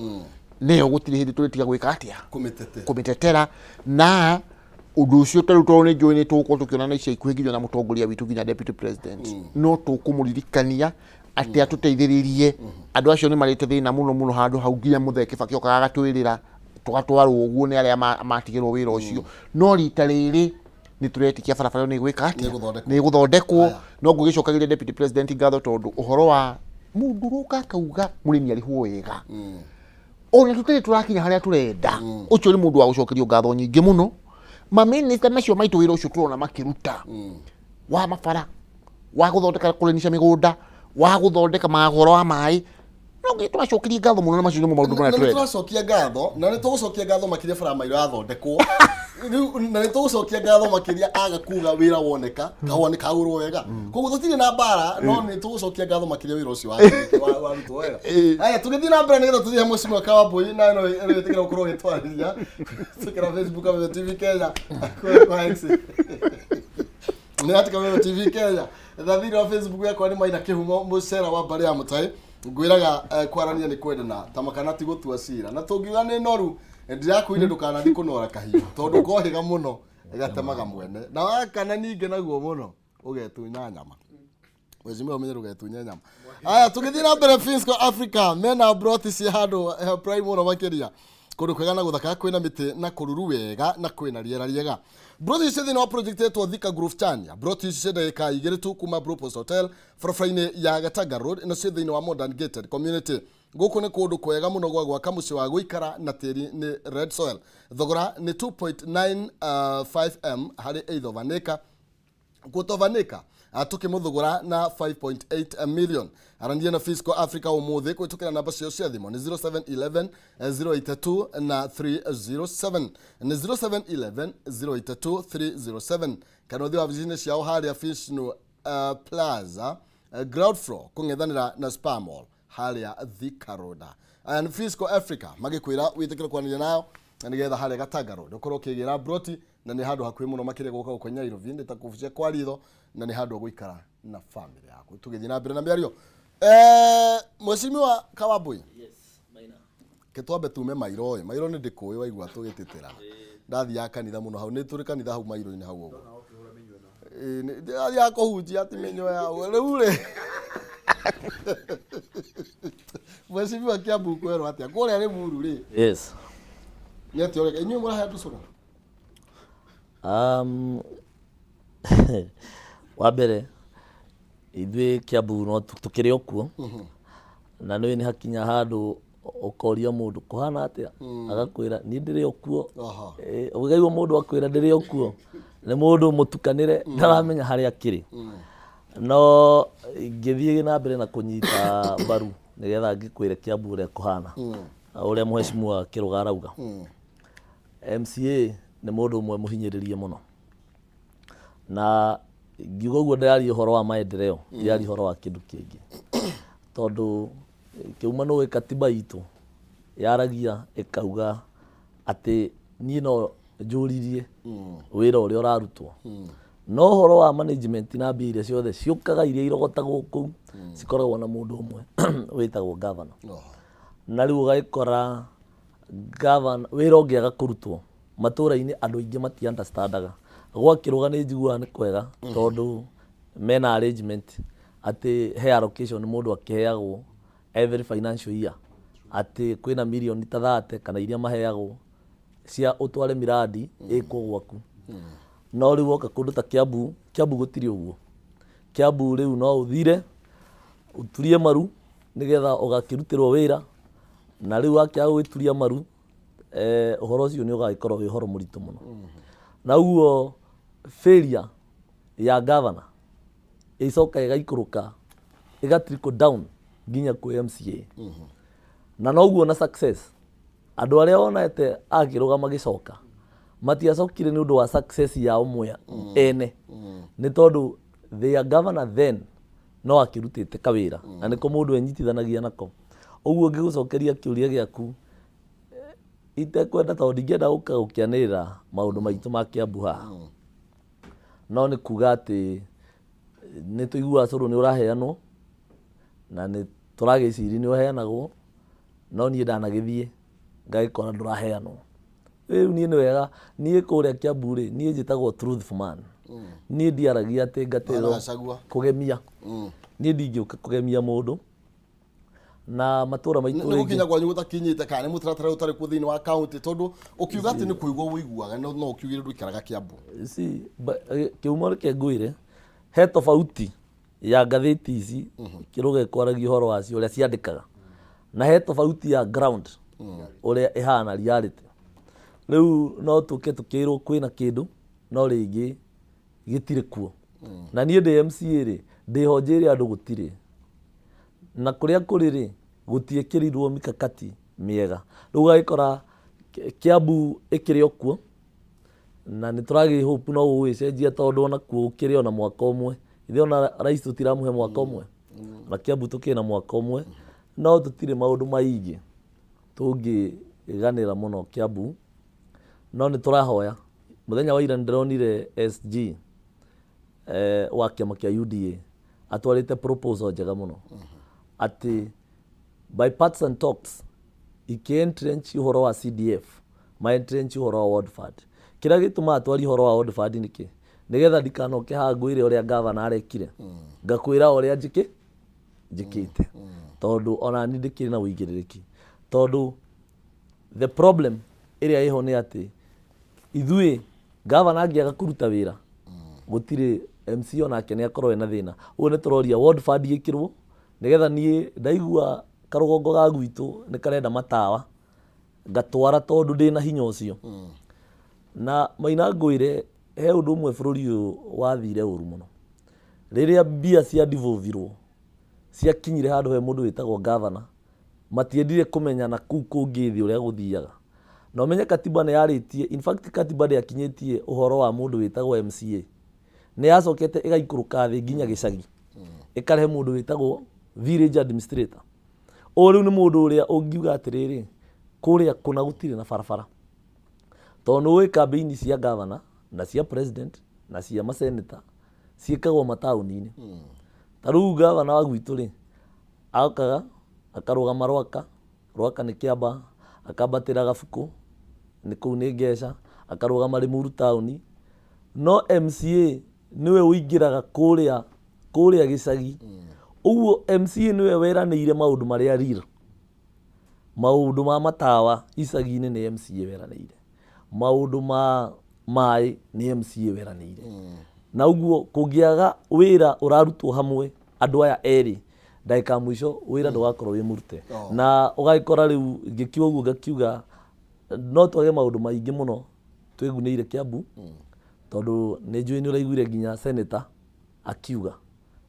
nĩyo gũtirĩ hĩndĩ tũrĩtiga gwĩka atĩa? Kũmĩtetera. Kũmĩtetera. Na ũndũ ũcio ta rĩu tondũ nĩ njũĩ nĩ tũgũkorwo tũkĩonana ica ikuhĩ nginya na mũtongoria witũ, nginya deputy president, no tũkũmũririkania atĩ atũteithĩrĩrie. Andũ acio nĩ marĩte thĩna mũno mũno handũ hau, nginya mũthee Kĩbakĩ okaga agatwĩrĩra tũgatwarwo ũguo nĩ arĩa matigĩrwo wĩra ũcio. No rita rĩrĩ nĩ tũretĩkia barabara ĩyo nĩ ĩgwĩka atĩa? Nĩ ĩgũthondekwo. Nĩ ĩgũthondekwo. Aya. No ngũgĩcokagĩria deputy president ngatho tondũ ũhoro wa mũndũ ũroka akauga mũrĩmi arĩhwo wega. Ona tũtarĩ tũrakinya harĩa tũrenda, ũcio nĩ mũndũ wa gũcokerio ngatho nyingĩ mũno. Mamĩnĩsta macio maitũ, wĩra ũcio tũrona makĩruta wa mabara, wa gũthondeka kũrenisha mĩgũnda, wa gũthondeka magoro wa maĩ, no nginya tũmacokerie ngatho mũno, na macio nĩmo maũndũ marĩa Na nĩ tũrenda. Tũracokia ngatho na nĩ tũgũcokia ngatho makĩria bara mairo yathondekwo rĩu, na nĩ tũgũcokia ngatho makĩria aga kuga wĩra woneka, kahũa nĩ kagũrwo wega. Koguo tũtirĩ na mbara, no nĩ tũgũcokia ngatho makĩria wĩra ũcio warutwo wega. Aya, tũgĩthiĩ na mbere nĩgetha tũthiĩ he mũcimwa Kawambui na no ĩtĩkĩra gũkorwo ũgĩtwarĩria tũkĩra Facebook Kameme TV Kenya, kũrĩa kwa X nĩ at Kameme TV Kenya, na thĩinĩ wa Facebook yakwa nĩ Maina Kĩhumo mũcera wa mbarĩ ya mũtai. Ngwĩraga kwarania nĩ kwendana ta makana, ti gũtua cira, na tũngiuga nĩ noru ndirakwĩire ndũkanathiĩ kũnora kahiũ, tondũ kohĩga mũno gatemaga mwene, na wakana ningĩ naguo mũno ũgetunya nyama. Mheshimiwa, ũmenye ndũgetunye nyama. Aya, tũgĩthiĩ na mbere, Finsco Africa mena broti ci handũ prime mũno makĩria, kũndũ kwega na gũthaka, kwĩna mĩtĩ na kũruru wega na kwĩna rĩera rĩega. Broti ici thĩinĩ wa project ĩtwo Thika Grove Chania. Broti ici cia ndagĩka 2 tu kuma Blue Post Hotel, barabara-inĩ ya Gatanga Road, na ciĩ thĩinĩ wa modern gated community. Gũkũ nĩ kũndũ kwega mũno gwa gwaka mũciĩ wa gũikara, na tĩri nĩ red soil. Thogora nĩ 2.95 m harĩ eighth of an acre, gũtovanĩka tukĩmũthũgũra na 5.8 million. Arania na Fisco Africa ũmũthĩ kũhĩtũkĩra namba ciao cia thimũ nĩ 0711 082 na 307, nĩ 0711 082 307, kana ũthiĩ wabici-inĩ ciao harĩa Fishnu Plaza, ground floor, kũng'ethanĩra na Spar Mall harĩa Thika Road. Aya nĩ Fisco Africa magĩkwĩra wĩtĩkĩre kwaranĩria nao na nĩgetha harĩa Gatanga Road ũkorwo ũkĩgĩra broti, na nĩ handũ hakuhĩ mũno makĩria gũka gũkũ Nairobi, nĩ ta kũbucia kwa ritho, na nĩ handũ gũikara na family yaku. Tũgĩthiĩ na mbere na mĩario, Mheshimiwa Kawambui. Yes, Maina. Ke twambe tume mairo ĩ, mairo nĩ ndĩkũĩ waigua tũgĩtĩtĩrana. Ndathiaga kanitha mũno hau, nĩ tũrĩ kanitha hau mairo-inĩ hau ũguo. Ĩ, ndathiaga kũhunjia ti mĩnyua ya rĩu rĩ. Mheshimiwa, Kiambu kwerwo atĩa kũrĩa Rĩmuru rĩ? Yes. Nĩ atĩa ũreka inyuĩ mũrahe andũ cũrũ? Wa mbere, ithuĩ Kiambu no tũkĩrĩ o kuo, na nĩ nĩ hakinya handũ ũkoria mũndũ kũhana atĩa, agakwĩra niĩ ndĩrĩ o kuo. Ũkaigua mũndũ akwĩra ndĩrĩ o kuo, nĩ mũndũ mũtukanĩre, ndaramenya harĩa akĩrĩ. No ngĩthiĩ na mbere na kũnyita mbaru nĩgetha ngĩkwĩre Kiambu ũrĩa kũhana, ũrĩa mheshimiwa Kĩrũga arauga, MCA nĩ mũndũ ũmwe mũhinyĩrĩrie mũno, na ngiuga ũguo ndĩraria ũhoro wa maendeleo, ndĩraria ũhoro wa kĩndũ kĩngĩ, tondũ kĩuma nĩ katiba itũ yaragia ĩkauga atĩ niĩ no njũririe wĩra ũrĩa ũrarutwo, no ũhoro wa management na mbia iria ciothe ciũkaga, iria irogotagwo kũu, cikoragwo na mũndũ ũmwe wĩtagwo governor. Na rĩu ũgagĩkora governor, wĩra ũngĩaga kũrutwo matũra-inĩ, andũ aingĩ mati understandaga. Gwa Kĩrũga nĩ njiguaga nĩ kwega, tondũ mena arrangement atĩ he allocation mũndũ akĩheagwo every financial year, atĩ kwĩna mirioni ta 30 kana iria maheagwo cia ũtware miradi ĩkwo gwaku. No rĩu woka kũndũ ta Kiambu, Kiambu gũtirĩ ũguo. Kiambu rĩu no ũthire ũturie maru nĩgetha ũgakĩrutĩrwo wĩra, na rĩu wakĩaga gũgĩturia maru, ũhoro ũcio nĩ ũgagĩkorwo wĩ ũhoro mũritũ mũno. Na ũguo failure ya governor ĩcoka ĩgaikũrũka, ĩga trickle down nginya kwĩ MCA, na noguo na success. Andũ arĩa wonete akĩrũga magĩcoka matiacokire nĩ ũndũ wa success yao mwe ene, nĩ tondũ their governor then no akĩrutĩte kawĩra, na nĩko mũndũ enyitithanagia nako. Ũguo ngĩgũcokeria kĩũria gĩaku itekwenda, tondũ ndingĩenda gũka gũkĩanĩrĩra maũndũ maitũ ma Kiambu haha, no nĩ kuga atĩ nĩ tũiguaga cũrũ nĩ ũraheanwo, na nĩ tũragĩciria nĩ ũheanagwo, no niĩ ndanagĩthiĩ ngagĩkora ndũraheanwo. Rĩu niĩ nĩ wega, niĩ kũrĩa Kiambu rĩ, niĩ njĩtagwo truthful man. Niĩ ndiaragia atĩ ngatĩrwo Gachagua. Kũgemia, niĩ ndingĩũka kũgemia mũndũ na matũra maitũ Nĩ rĩngĩ. Gũkinya kwanyu gũtakinyĩte, kana nĩ mũtaratara ũtarĩ kuo thĩinĩ wa kaunti? Tondũ ũkiuga atĩ nĩ kũigua ũiguaga, no ũkiugire ndũikaraga Kiambu. Si kĩumo, reke ngwĩre, he tofauti ya ngathĩti ici Kĩrũga ĩkwaragia ũhoro wacio ũrĩa ciandĩkaga, na he tofauti ya ground. Ũrĩa ĩhana reality rĩu, no tũke tũkĩrwo kwĩna kĩndũ no rĩngĩ gĩtirĩ kuo. Na niĩ ndĩ MCA rĩ, ndĩho njĩre andũ gũtirĩ, na kũrĩa kũrĩ rĩ, gũtiĩkĩrirwo mikakati mĩega. Rĩu ũgagĩkora Kiambu ĩkĩrĩ o kuo na nĩ tũragĩ hope no gũgĩcenjia, tondũ ona kuo gũkĩrĩ ona mwaka ũmwe. Ithe ona rais tũtiramũhe mwaka ũmwe, na Kiambu tũkĩrĩ na mwaka ũmwe, no tũtirĩ maũndũ maingĩ tũngĩganĩra mũno Kiambu, no nĩ tũrahoya. Mũthenya wa ira nĩ ndĩronire SG wa kĩama kĩa UDA atwarĩte proposal njega mũno atĩ bipartisan talks ikĩ-entrench ũhoro wa CDF, ma-entrench ũhoro wa Ward Fund. Kĩrĩa gĩtũmaga twarie ũhoro wa Ward Fund nĩkĩ? Nĩgetha ndikanoke haha ngwĩre ũrĩa gavana arekire, ngakwĩra ũrĩa njĩkĩte, tondũ ona niĩ ndĩkĩrĩ na ũigĩrĩrĩki. Tondũ the problem ĩrĩa ĩho nĩ atĩ ithuĩ gavana angĩaga kũruta wĩra, gũtirĩ MC onake nĩ akorwo ena thĩna. Ũguo nĩ tũroria Ward Fund ĩkĩrwo, nĩgetha niĩ ndaigua karũgongo ga gwitũ nĩ karenda matawa, ngatwara, tondũ ndĩna hinya ũcio. Na Maina, ngwĩre he ũndũ ũmwe bũrũri ũyũ wathire ũru mũno rĩrĩa mbia cia devolvirwo, ciakinyire handũ he mũndũ wĩtagwo gavana, matiendire kũmenya na kũu kũngĩ thĩ ũrĩa gũthiaga. Na ũmenye katiba nĩ yarĩtie, in fact katiba ndĩakinyĩtie ũhoro wa mũndũ wĩtagwo MCA, nĩ yacokete ĩgaikũrũka thĩ nginya gĩcagi, ĩkarehe mũndũ wĩtagwo village administrator. Ũyũ rĩu nĩ mũndũ ũrĩa ũngiuga atĩrĩrĩ, kũrĩa kũna gũtirĩ na barabara, tondũ nĩ ũĩ kambĩini cia gavana na cia president na cia maseneta ciĩkagwo mataũni-inĩ. Ta rĩu gavana wa gwitũ rĩ, okaga akarũgama Rwaka, Rwaka nĩ Kĩamba, akambatĩra Gabuku, nĩ kũu nĩ Ngeca, akarũgama Limuru taũni, no MCA nĩwe ũingĩraga kũrĩa kũrĩa gĩcagi. Ũguo MCA nĩwe weranĩire maũndũ marĩa real, maũndũ ma matawa icagi-inĩ nĩ MCA weranĩire, maũndũ ma maĩ nĩ MCA weranĩire. Na ũguo kũngĩaga wĩra ũrarutwo hamwe andũ aya erĩ, ndagĩka ya mũico wĩra ndũgakorwo wĩ mũrute. Na ũgagĩkora rĩu ngĩkiuga ũguo, ngakiuga no twage maũndũ maingĩ mũno twĩgunĩire Kiambu, tondũ nĩ njũĩ nĩ ũraiguire nginya senator akiuga,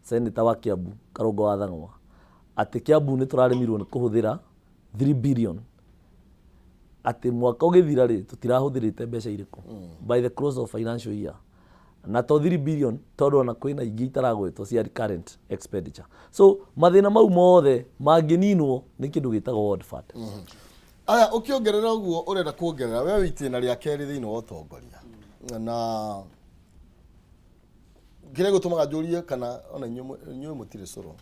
senator wa Kiambu Karũngo wa Thang'wa, atĩ Kiambu nĩ tũraremirwo nĩ kũhũthĩra 3 billion, atĩ mwaka ũgĩthira rĩ, tũtirahũthĩrĩte mbeca irĩkũ by the close of financial year. Na to 3 billion, tondũ ona kwĩna ingĩ itaragwetwo cia recurrent expenditure. So mathĩna mau mothe mangĩninwo nĩ kĩndũ gĩtagwo Ward Fund. Aya, ũkĩongerera ũguo ũrenda kuongerera, we wĩ itĩna rĩa kerĩ thĩinĩ wa ũtongoria, na kĩrĩa gĩtũmaga njũrie kana ona inyuĩ mũtirĩ cũrũ,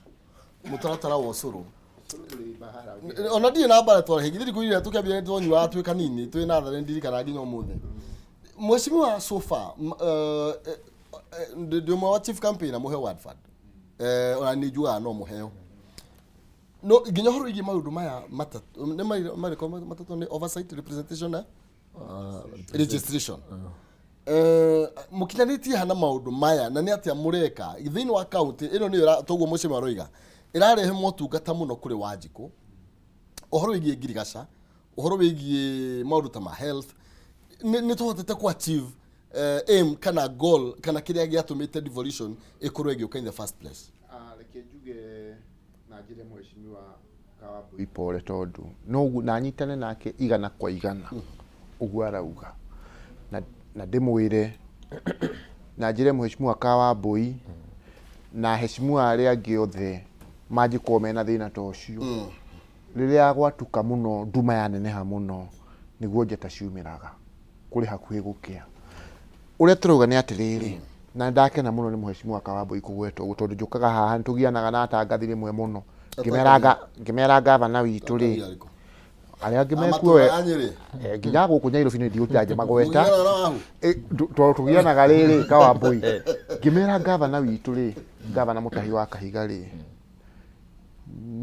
mũtaratara wa ũcũrũ, ona ndirĩ na mbara twarĩ githĩ ndikuire tũkĩambia twanyuaga twĩ kanini twĩ natharĩ, ndirikanaga nginya ũmũthĩ. Mheshimiwa, so far ndĩ ũmwe wa chief campaigner mũheo Ward Fund. Ona nĩ njugaga no mũheo, no nginya ũhoro wĩgiĩ maũndũ maya matatũ nĩ marĩkũ matatũ? Nĩ oversight, representation na registration. Mũkinyanĩtie hana maũndũ maya, na nĩ atĩa mũreka thĩinĩ wa kaunti ĩno? Nĩyo toguo mũcima aroiga ĩrarehe motungata mũno kũrĩ Wanjikũ, ũhoro wĩgiĩ ngirigaca, ũhoro wĩgiĩ maũndũ ta ma health. Nĩ tũhotete ku achieve aim kana goal kana kĩrĩa gĩatũmĩte devolution ĩkorwo ĩgĩũka in the first place? Ah, reke njuge na njĩre mheshimiwa Kawambui pole, tondũ no ũguo na nyitane nake 100% ũguo arauga, na ndĩmwĩre na njĩre mheshimiwa Kawambui na heshimiwa arĩa angĩ othe mangĩkorwo mena thĩna ta ũcio, rĩrĩa gwatuka mũno, nduma yaneneha mũno, nĩguo njata ciumĩraga, kũrĩ hakuhĩ gũkĩa. Ũrĩa tũrauga nĩ atĩrĩrĩ, na ndakena mũno nĩ mheshimiwa Kawambui kũgweta ũguo, tondũ njũkaga haha nĩtũgianaga na atangathi rĩmwe mũno, ngĩmera gavana witũ rĩ, arĩa angĩ mekuo Matũũra ya Nyĩrĩ. Nginya gũkũ Nyairobi nĩ ndigũtinda ngĩmagweta. Mũgianaga na wahu? Tondũ tũgianaga rĩrĩ Kawambui, ngĩmera gavana witũ rĩ, gavana Mũtahi wa Kahiga rĩ,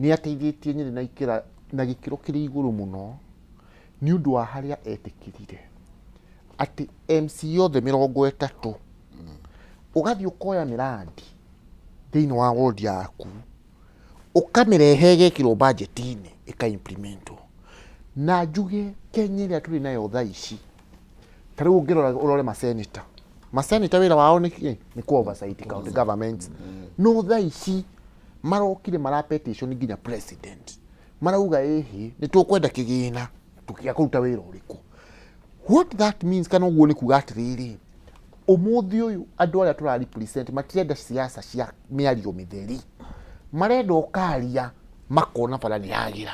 nĩ ateithĩtie Nyĩrĩ na ikĩra na gĩkĩro kĩrĩ igũrũ mũno, nĩ ũndũ wa harĩa etĩkĩrire atĩ MC othe 30 ũgathiĩ ũkoya mĩrandi thĩinĩ wa ward yaku, ũkamĩrehe ĩgekĩrwo budget-inĩ, ĩka implementwo. Na njuge Kenya ĩrĩa tũrĩ nayo thaa ici, ta rĩu ũngĩrora ũrore maseneta, maseneta wĩra wao nĩ kĩ? Nĩ kũ oversight county governments. No thaa ici marokire mara petition nginya president, marauga ĩhĩ nĩ tũkwenda kĩgĩna tũkĩga kũruta wĩra ũrĩkũ. What that means, kana ũguo nĩ kuga atĩrĩrĩ, ũmũthĩ ũyũ andũ arĩa tũra represent matirenda siasa cia mĩario mĩtheri, marenda ũkaria makona bara nĩ yagĩra,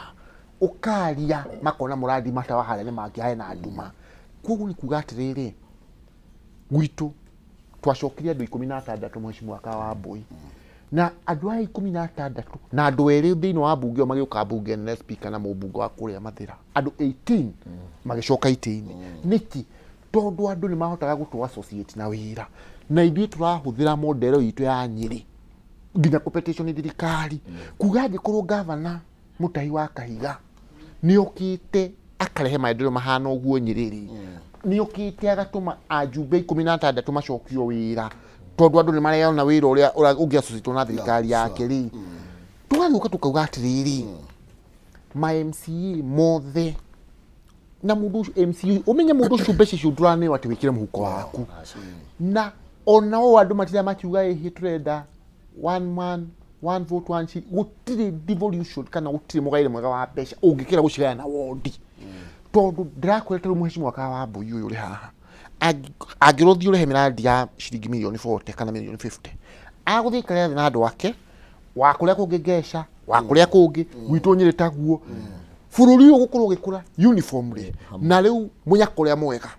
ũkaria makona mũrandi matawa harĩa nĩ mangĩ hena nduma. Koguo nĩ kuga atĩrĩrĩ, gwitũ twacokirie andũ 16 mheshimiwa Kawambui, na andũ aya 16 na andũ erĩ thĩinĩ wa mbunge ĩyo magĩũka mbunge nene, speaker na mũmbunge wa kũrĩa Mathĩra, andũ 18 magĩcoka itĩ-inĩ. Nĩkĩ? Tondũ andũ nĩ mahotaga gũtũ associate na wĩra, na ithuĩ tũrahũthĩra model itũ ya Nyĩrĩ nginya kũ petition thirikari kuga angĩkorwo gavana Mutahi wa Kahiga nĩ okĩte akarehe maendeleo mahana ũguo Nyĩrĩ rĩ, nĩ okĩte agatũma ajumbe 16 macokio wĩra tondũ andũ nĩ mareyona wĩra ũrĩa ũngĩ associate na thirikari yake rĩ, tũgagĩũka tũkauga atĩrĩrĩ, ma MCA mothe na mũndũ ũcio MCA, ũmenye mũndũ ũcio mbeca icio ndũraneo atĩ wĩkĩre mũhuko waku, na ona ũũ andũ matirĩa makiuga ĩhĩ tũrenda one man one vote one seat, gũtirĩ devolution kana gũtirĩ mũgaĩre mwega wa mbeca ũngĩkĩra gũcigaya na wondi, tondũ ndĩrakwĩra ta rĩu mheshimiwa Kawambui ũyũ ũrĩ haha angĩrwo thiĩ ũrehe mĩrandi ya ciringi mirioni 40 kana mirioni 50, agũthiĩ aikare thĩ na andũ ake wa kũrĩa kũngĩ ngeca wa kũrĩa kũngĩ gwitũ Nyĩrĩ taguo bũrũri ũyũ ũgũkorwo ũgĩkũra uniformly. Na rĩu mũnyaka ũrĩa mwega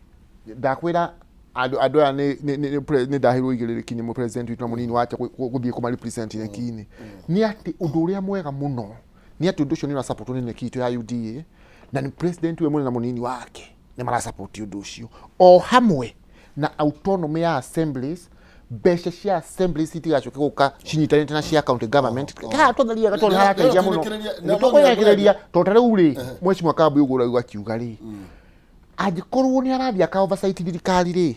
ndakwĩra andũ andũ aya nĩ ndaheirwo igĩrĩrĩki nĩ president witũ na mũnini wake gũthiĩ kũma represent NEC-inĩ, nĩ atĩ ũndũ ũrĩa mwega mũno nĩ atĩ ũndũ ũcio nĩ ũrasupportwo nĩ NEC itũ ya UDA, na nĩ president we mwene na mũnini wake nĩ marasupport ũndũ ũcio, o hamwe na autonomy ya assemblies. Mbeca cia assemblies itigacoke gũka cinyitanĩte na cia county government kana tũtheriaga tondũ harateithia mũno. Nĩ tũkũrekereria tondũ ta rĩu rĩ, mheshimiwa Kambi ũguo ũrauga akiuga rĩ, angĩkorwo nĩ arathiĩ aka oversight thirikari rĩ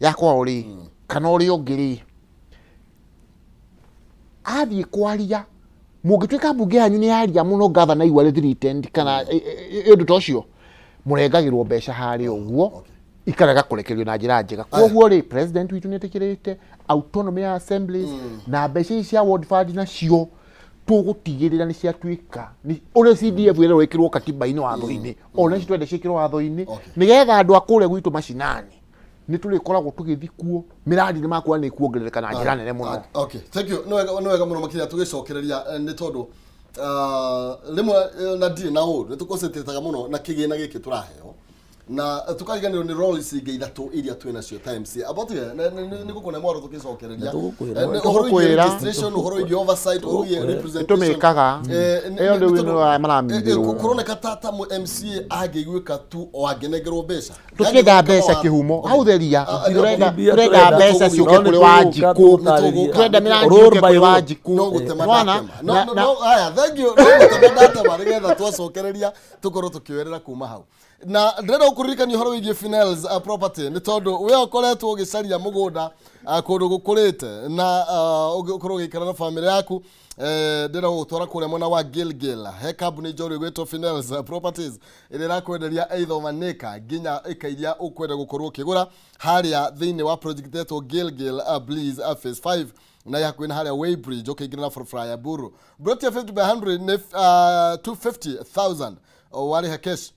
ya kwao rĩ kana ũrĩa ũngĩ rĩ, athiĩ kwaria mũngĩtuĩka mbunge yanyu nĩ yaria mũno, gavana igua arĩ threatened kana ũndũ ta ũcio, mũrengagĩrwo mbeca harĩa ũguo ikarega kũrekererio na njĩra njega. Koguo rĩ, president witũ nĩ etĩkĩrĩte autonomy ya assemblies, na mbeca ici cia ward fund nacio tũgũtigĩrĩra nĩ ciatuĩka ũrĩa CDF ĩrerwo ĩkĩrwo katiba-inĩ, watho-inĩ, ona ici twende ciĩkĩrwo watho-inĩ, nĩgetha andũ a kũrĩa gwitũ macinani nĩ tũrĩkoragwo tũgĩthiĩ kuo, mĩrandi nĩ makuona nĩ kuongerereka na njĩra nene mũno. Okay, thank you. Nĩ wega mũno makĩria tũgĩcokereria, nĩ tondũ rĩmwe na ndirĩ na ũru nĩ tũconcentrataga mũno na kĩgĩna gĩkĩ tũraheo na tũkariganĩrwo nĩ roles ingĩ ithatũ iria twĩ nacio times about nĩ gũkũne mwaro tũgĩcokereria. Nĩ tũgũkwĩra. Nĩ ũhoro wĩgiĩ Tũgũkwĩra. registration, ũhoro wĩgiĩ oversight, ũhoro wĩgiĩ Tũgũkwĩra. representation. Nĩtũmĩkaga. Ĩyo Ĩyo rĩu nĩ aya maramirĩrwo. Kũroneka ta MCA angĩiguĩka tu o angĩnengerwo mbeca. Tũtirenda mbeca kĩhumo hau theria. Tũrenda Mbia tũrenda tũrenda. mbeca ciũke No nĩ kũrĩ tũgũka Wanjikũ, tũgũtarĩria. tũrenda mĩrandi Roll yũke by kũrĩ roll. Wanjikũ. No gũtema Nĩwona? ndatema. No, no, no, aya, thank you. No gũtema ndatema nĩgetha twacokereria tũkorwo tũkĩoerera kuma hau. Na ndĩrenda gũkũririkania ũhoro wĩgiĩ Finels property, nĩ tondũ we ũkoretwo ũgĩcaria mũgũnda kũndũ gũkũrĩte na ũkorwo ũgĩikara na bamĩrĩ yaku, ndĩrenda gũgũtwara kũrĩa mwena wa Gilgil he kambuni njorua ĩgwĩtwo Finels Properties ĩrĩa ĩrakwenderia either one acre nginya ĩka iria ũkwenda gũkorwo ũkĩgũra harĩa thĩinĩ wa project ĩtwo Gilgil Bliss Phase 5, na ĩ hakuhĩ na harĩa Weighbridge ũkĩingĩra na barabara ya Buru. Plot ya 50 by 100 nĩ 250,000 warĩha cash,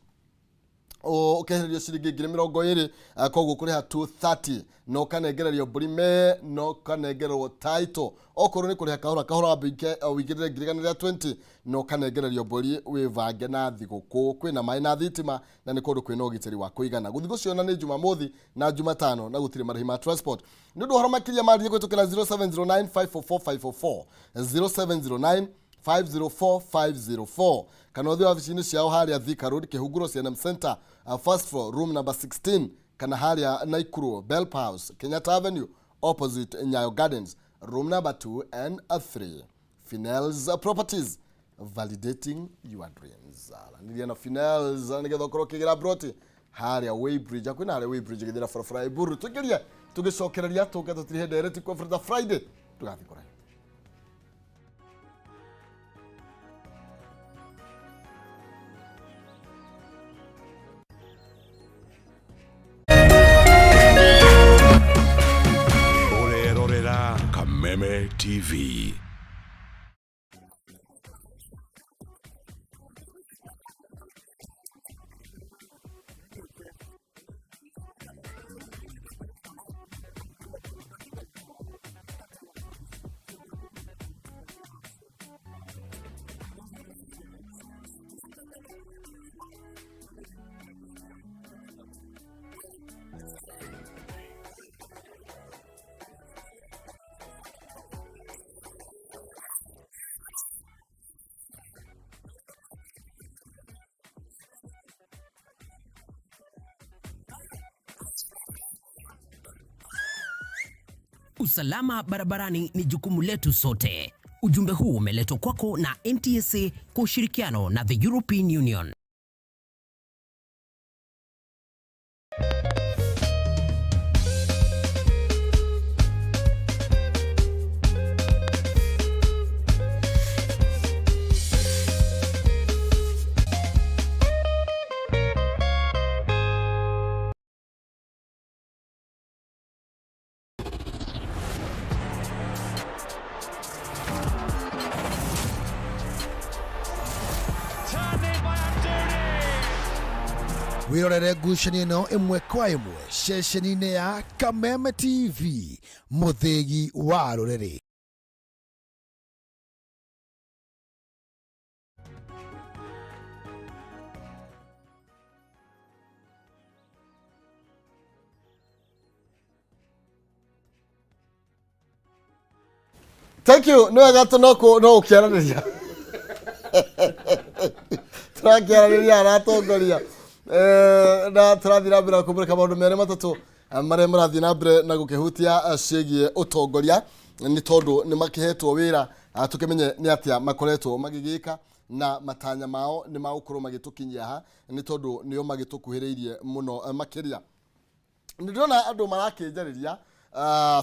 ũkehererio ciringi 20,000, koguo kũrĩha 230 na ũkanengererio mbũri me na ũkanengererwo title. Okorwo nĩ kũrĩha kahora kahora, wambe ũigĩrĩre 120,000 na ũkanengererio mbũri wĩbange na thigũkũ. Kwĩna maĩ na thitima na nĩ kũndũ kwĩna ũgitĩri wa kũigana. Gũthiĩ gũciona nĩ Jumamothi na Jumatano na gũtirĩ marĩhi ma transport. Nĩ ũndũ ũhoro makĩria marĩrie kũhĩtũkĩra 0709 544 544, 0709 504504, kana ũthiĩ wabici-inĩ ciao harĩa Thika Road, Kĩhunguro CNM Center, first floor, room number 16, kana harĩa Naikuru Belp House, Kenyatta Avenue, opposite Nyayo Gardens, room number 2 and 3. Finels Properties, validating your dreams. Aranĩria na Finels nĩgetha ũkorwo ũkĩgĩra broti harĩa Weighbridge, hakuhĩ na harĩa Weighbridge gĩthĩra barabara ya Iburu. Tũingĩrie tũgĩcokereria tũke tũtirihe ndereti kwa Friday tũgathiĩ kũraihu. Kameme TV. Usalama barabarani ni jukumu letu sote. Ujumbe huu umeletwa kwako na NTSA kwa ushirikiano na the European Union. Wirorere ngucanio ĩno ĩmwe kwa ĩmwe ceceni-inĩ ya Kameme TV, mũthĩgi wa rũrĩrĩ. Thank you. Nĩ wega tũ no gũkĩaranĩria tũrakĩaranĩria aratongoria. Eh, na tũrathiĩ na mbere na kũmũrĩka maũndũ merĩ matatũ marĩa marathiĩ na mbere na gũkĩhutia ciĩgiĩ ũtongoria, nĩ tondũ nĩ makĩhetwo wĩra, tũkĩmenye nĩ atĩa makoretwo magĩgĩka na matanya mao nĩ magũkorwo magĩtũkinyia ha, nĩ tondũ nĩo magĩtũkuhĩrĩirie mũno makĩria. Nĩ ndĩrona andũ marakĩnjarĩria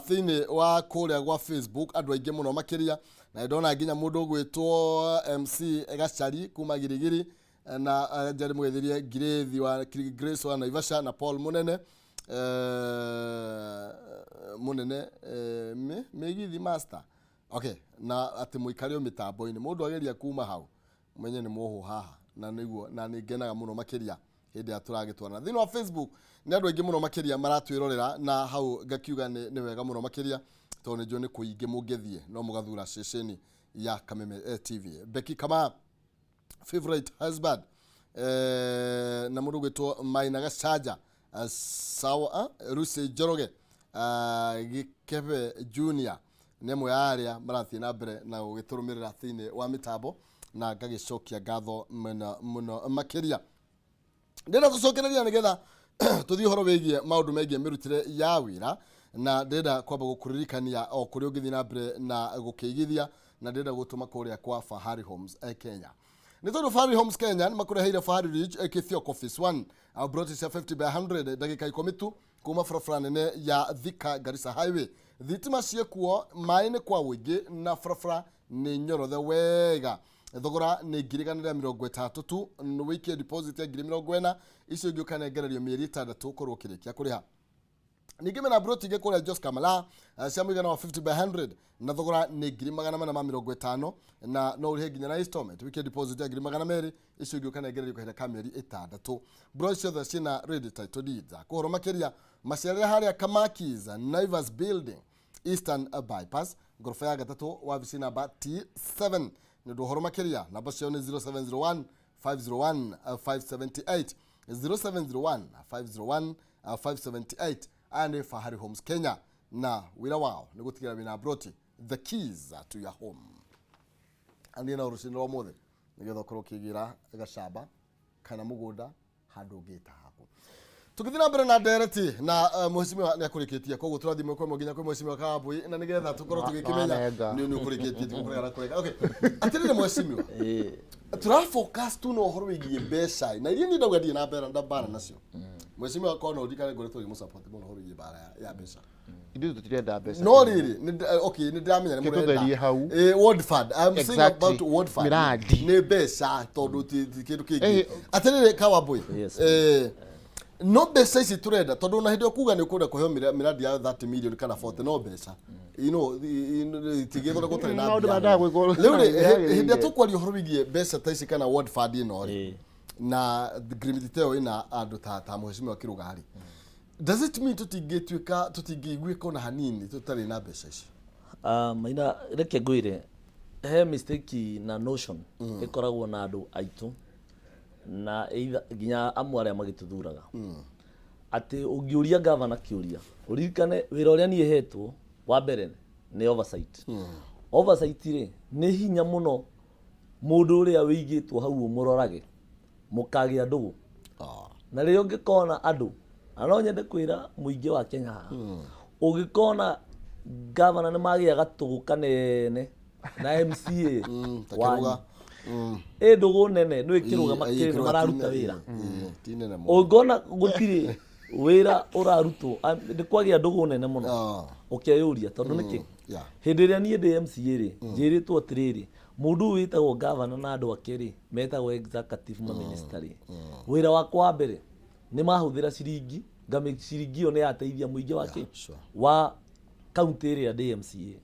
thĩinĩ wa kũrĩa gwa Facebook, andũ aingĩ mũno makĩria, na nĩ ndona nginya mũndũ ũgwĩtwo MC Gacari kuma Girigiri, na njari mũgeithirie Grace wa Grace wa Naivasha na Paul Munene, Munene, Mĩgithi Master. Okay, na atĩ mũikare o mĩtambo-inĩ, mũndũ ageria kuma hau menye nĩ mwohwo haha, na nĩguo na nĩ ngenaga mũno makĩria hĩndĩ ĩrĩa tũragĩtwarana thĩinĩ wa Facebook. Nĩ andũ aingĩ mũno makĩria maratwĩrorera, na hau ngakiuga nĩ wega mũno makĩria, tondũ nĩ njũĩ nĩ kũingĩ mũngĩthiĩ no mũgathura ceceni ya Kameme TV. Becky Kama, favorite husband, na mũndũ ũgwĩtwo Maina Gacanja, sawa, Lucy Njoroge, Gĩkebe Junior nĩ amwe a arĩa marathiĩ na mbere na gũgĩtũrũmĩrĩra thĩinĩ wa mĩtambo, na ngagĩcokia ngatho mũno mũno makĩria. Ndĩrenda tũcokereria nĩgetha tũthiĩ ũhoro wĩgiĩ maũndũ megiĩ mĩrutĩre ya wĩra, na ndĩrenda kwamba gũkũririkania o kũrĩa ũngĩthiĩ na mbere na gũkĩigithia, na ndĩrenda gũtũma kũrĩa kwa Fahari Homes Kenya, nĩ tondũ Fahari Homes Kenya nĩ makũreheire Fahari Ridge Kithioko Phase 1, plot cia 50 by 100, ndagĩka 10 tu kuma barabara nene ya Thika Garissa Highway. Thitima ciĩkuo, maĩ nĩ kwa ũingĩ, na barabara nĩ nyorothe wega. Thogora nĩ 130,000 tu, wĩikie deposit ya 40,000, icio ingĩ ũkanengererio mĩeri 6 ũkorwo ũkĩrĩkia kũrĩha. Ningĩ mena broti ingĩ kũrĩa Jos Kamala, cia mũigana wa 50 by 100, na thogora nĩ 450,000, na no ũrĩhe nginya na installment, wĩikie deposit ya 200,000, icio ingĩ ũkanengererio kahinda ka mĩeri 6. Broti ciothe ciĩna ready title deeds. Kũhoro makĩria macerere harĩa Kamakis Naivas Building, Eastern Bypass, ngoroba ya gatatũ, wabici namba T7. Nĩ ũndũ ũhoro makĩria namba ciao nĩ 0701 501 578, 0701 501 578. Aya nĩ Fahari Homes Kenya, na wĩra wao nĩ gũtigĩra wĩna broti, the keys to your home. Andiĩ na rũcinĩ rwa ũmũthĩ nĩgetha ũkorwo ũkĩgĩra gacamba kana mũgũnda handũ ũngĩta haku. Tũgĩthiĩ na mbere na ndereti na mheshimiwa nĩ akũrĩkĩtie, koguo tũrathiĩ ĩmwe kwa ĩmwe nginya kwĩ mheshimiwa Kawambui, na nĩgetha tũkorwo tũgĩkĩmenya. Wanenga. Nĩ ũkũrĩkĩtie, tikũrega na kũrega. Okay, atĩrĩrĩ mheshimiwa, tũra focus tu na ũhoro wĩgiĩ mbeca, na iria niĩ ndauga ndirĩ na mbara, mbara nacio. Mheshimiwa, korwo no ũririkane, ngoretwo ngĩmũsupport mũno ũhoro wĩgiĩ mbara ya mbeca. Ithuĩ tũtirenda mbeca. No rĩrĩ, okay, nĩ ndĩramenya nĩ Reke mũrenda. tũtherie hau. Ward fund. I'm saying Exactly. about ward fund. Mĩrandi. Nĩ mbeca tondũ ti kĩndũ kĩngĩ. Eh, Atĩrĩrĩ Kawambui. Yes. No mbeca ici tũrenda, tondũ ona hĩndĩ ĩyo kuga nĩ ũkwenda kũheo mĩrandi ya 30 million kana 40, no mbeca itingĩthondekwo ũtarĩ na Maũndũ mbia. mendaga gwĩkwo Rĩu rĩ, yagĩrĩire. hĩndĩ ĩrĩa tũkwaria ũhoro wĩgiĩ mbeca ta ici kana ward fund ĩno rĩ, na ngirĩmiti ta ĩyo ĩna andũ ta mheshimiwa Kĩrũga rĩ, does it mean tũtingĩtuĩka, tũtingĩiguĩka ona hanini tũtarĩ na mbeca ici? Ah, Maina, reke ngwĩre he mistake na notion ĩkoragwo na andũ aitũ na either nginya amwe arĩa magĩtũthuraga, atĩ ũngĩũria gavana kĩũria, ũririkane wĩra ũrĩa niĩ hetwo wa mbere nĩ oversight. Oversight rĩ, nĩ hinya mũno mũndũ ũrĩa wĩigĩtwo hau ũmũrorage mũkagĩa ndũgũ. Na rĩrĩa ũngĩkona andũ, na no nyende kwĩra mũingĩ wa Kenya haha, ũngĩkona gavana nĩ magĩa gatũgũ kanene na MCA ta wanyu. Kĩrũga. Ĩ ndũgũ nene nĩ kĩrũga makĩrĩ nĩ mararuta wĩra. Ti nene mũno. Ũngĩona gũtirĩ wĩra ũrarutwo, nĩ kwagĩa ndũgũ nene mũno, ũkeyũria tondũ nĩkĩ. Hĩndĩ ĩrĩa niĩ ndĩ MCA rĩ, njĩrĩtwo atĩrĩrĩ, mũndũ ũyũ wĩtagwo gavana na andũ ake rĩ, metagwo executive ma minister rĩ, wĩra wakwa wa mbere nĩ mahũthĩra ciringi, ngamake ciringi ĩyo nĩ yateithia mũingĩ wa kĩ wa kaunti ĩrĩa ndĩ MCA,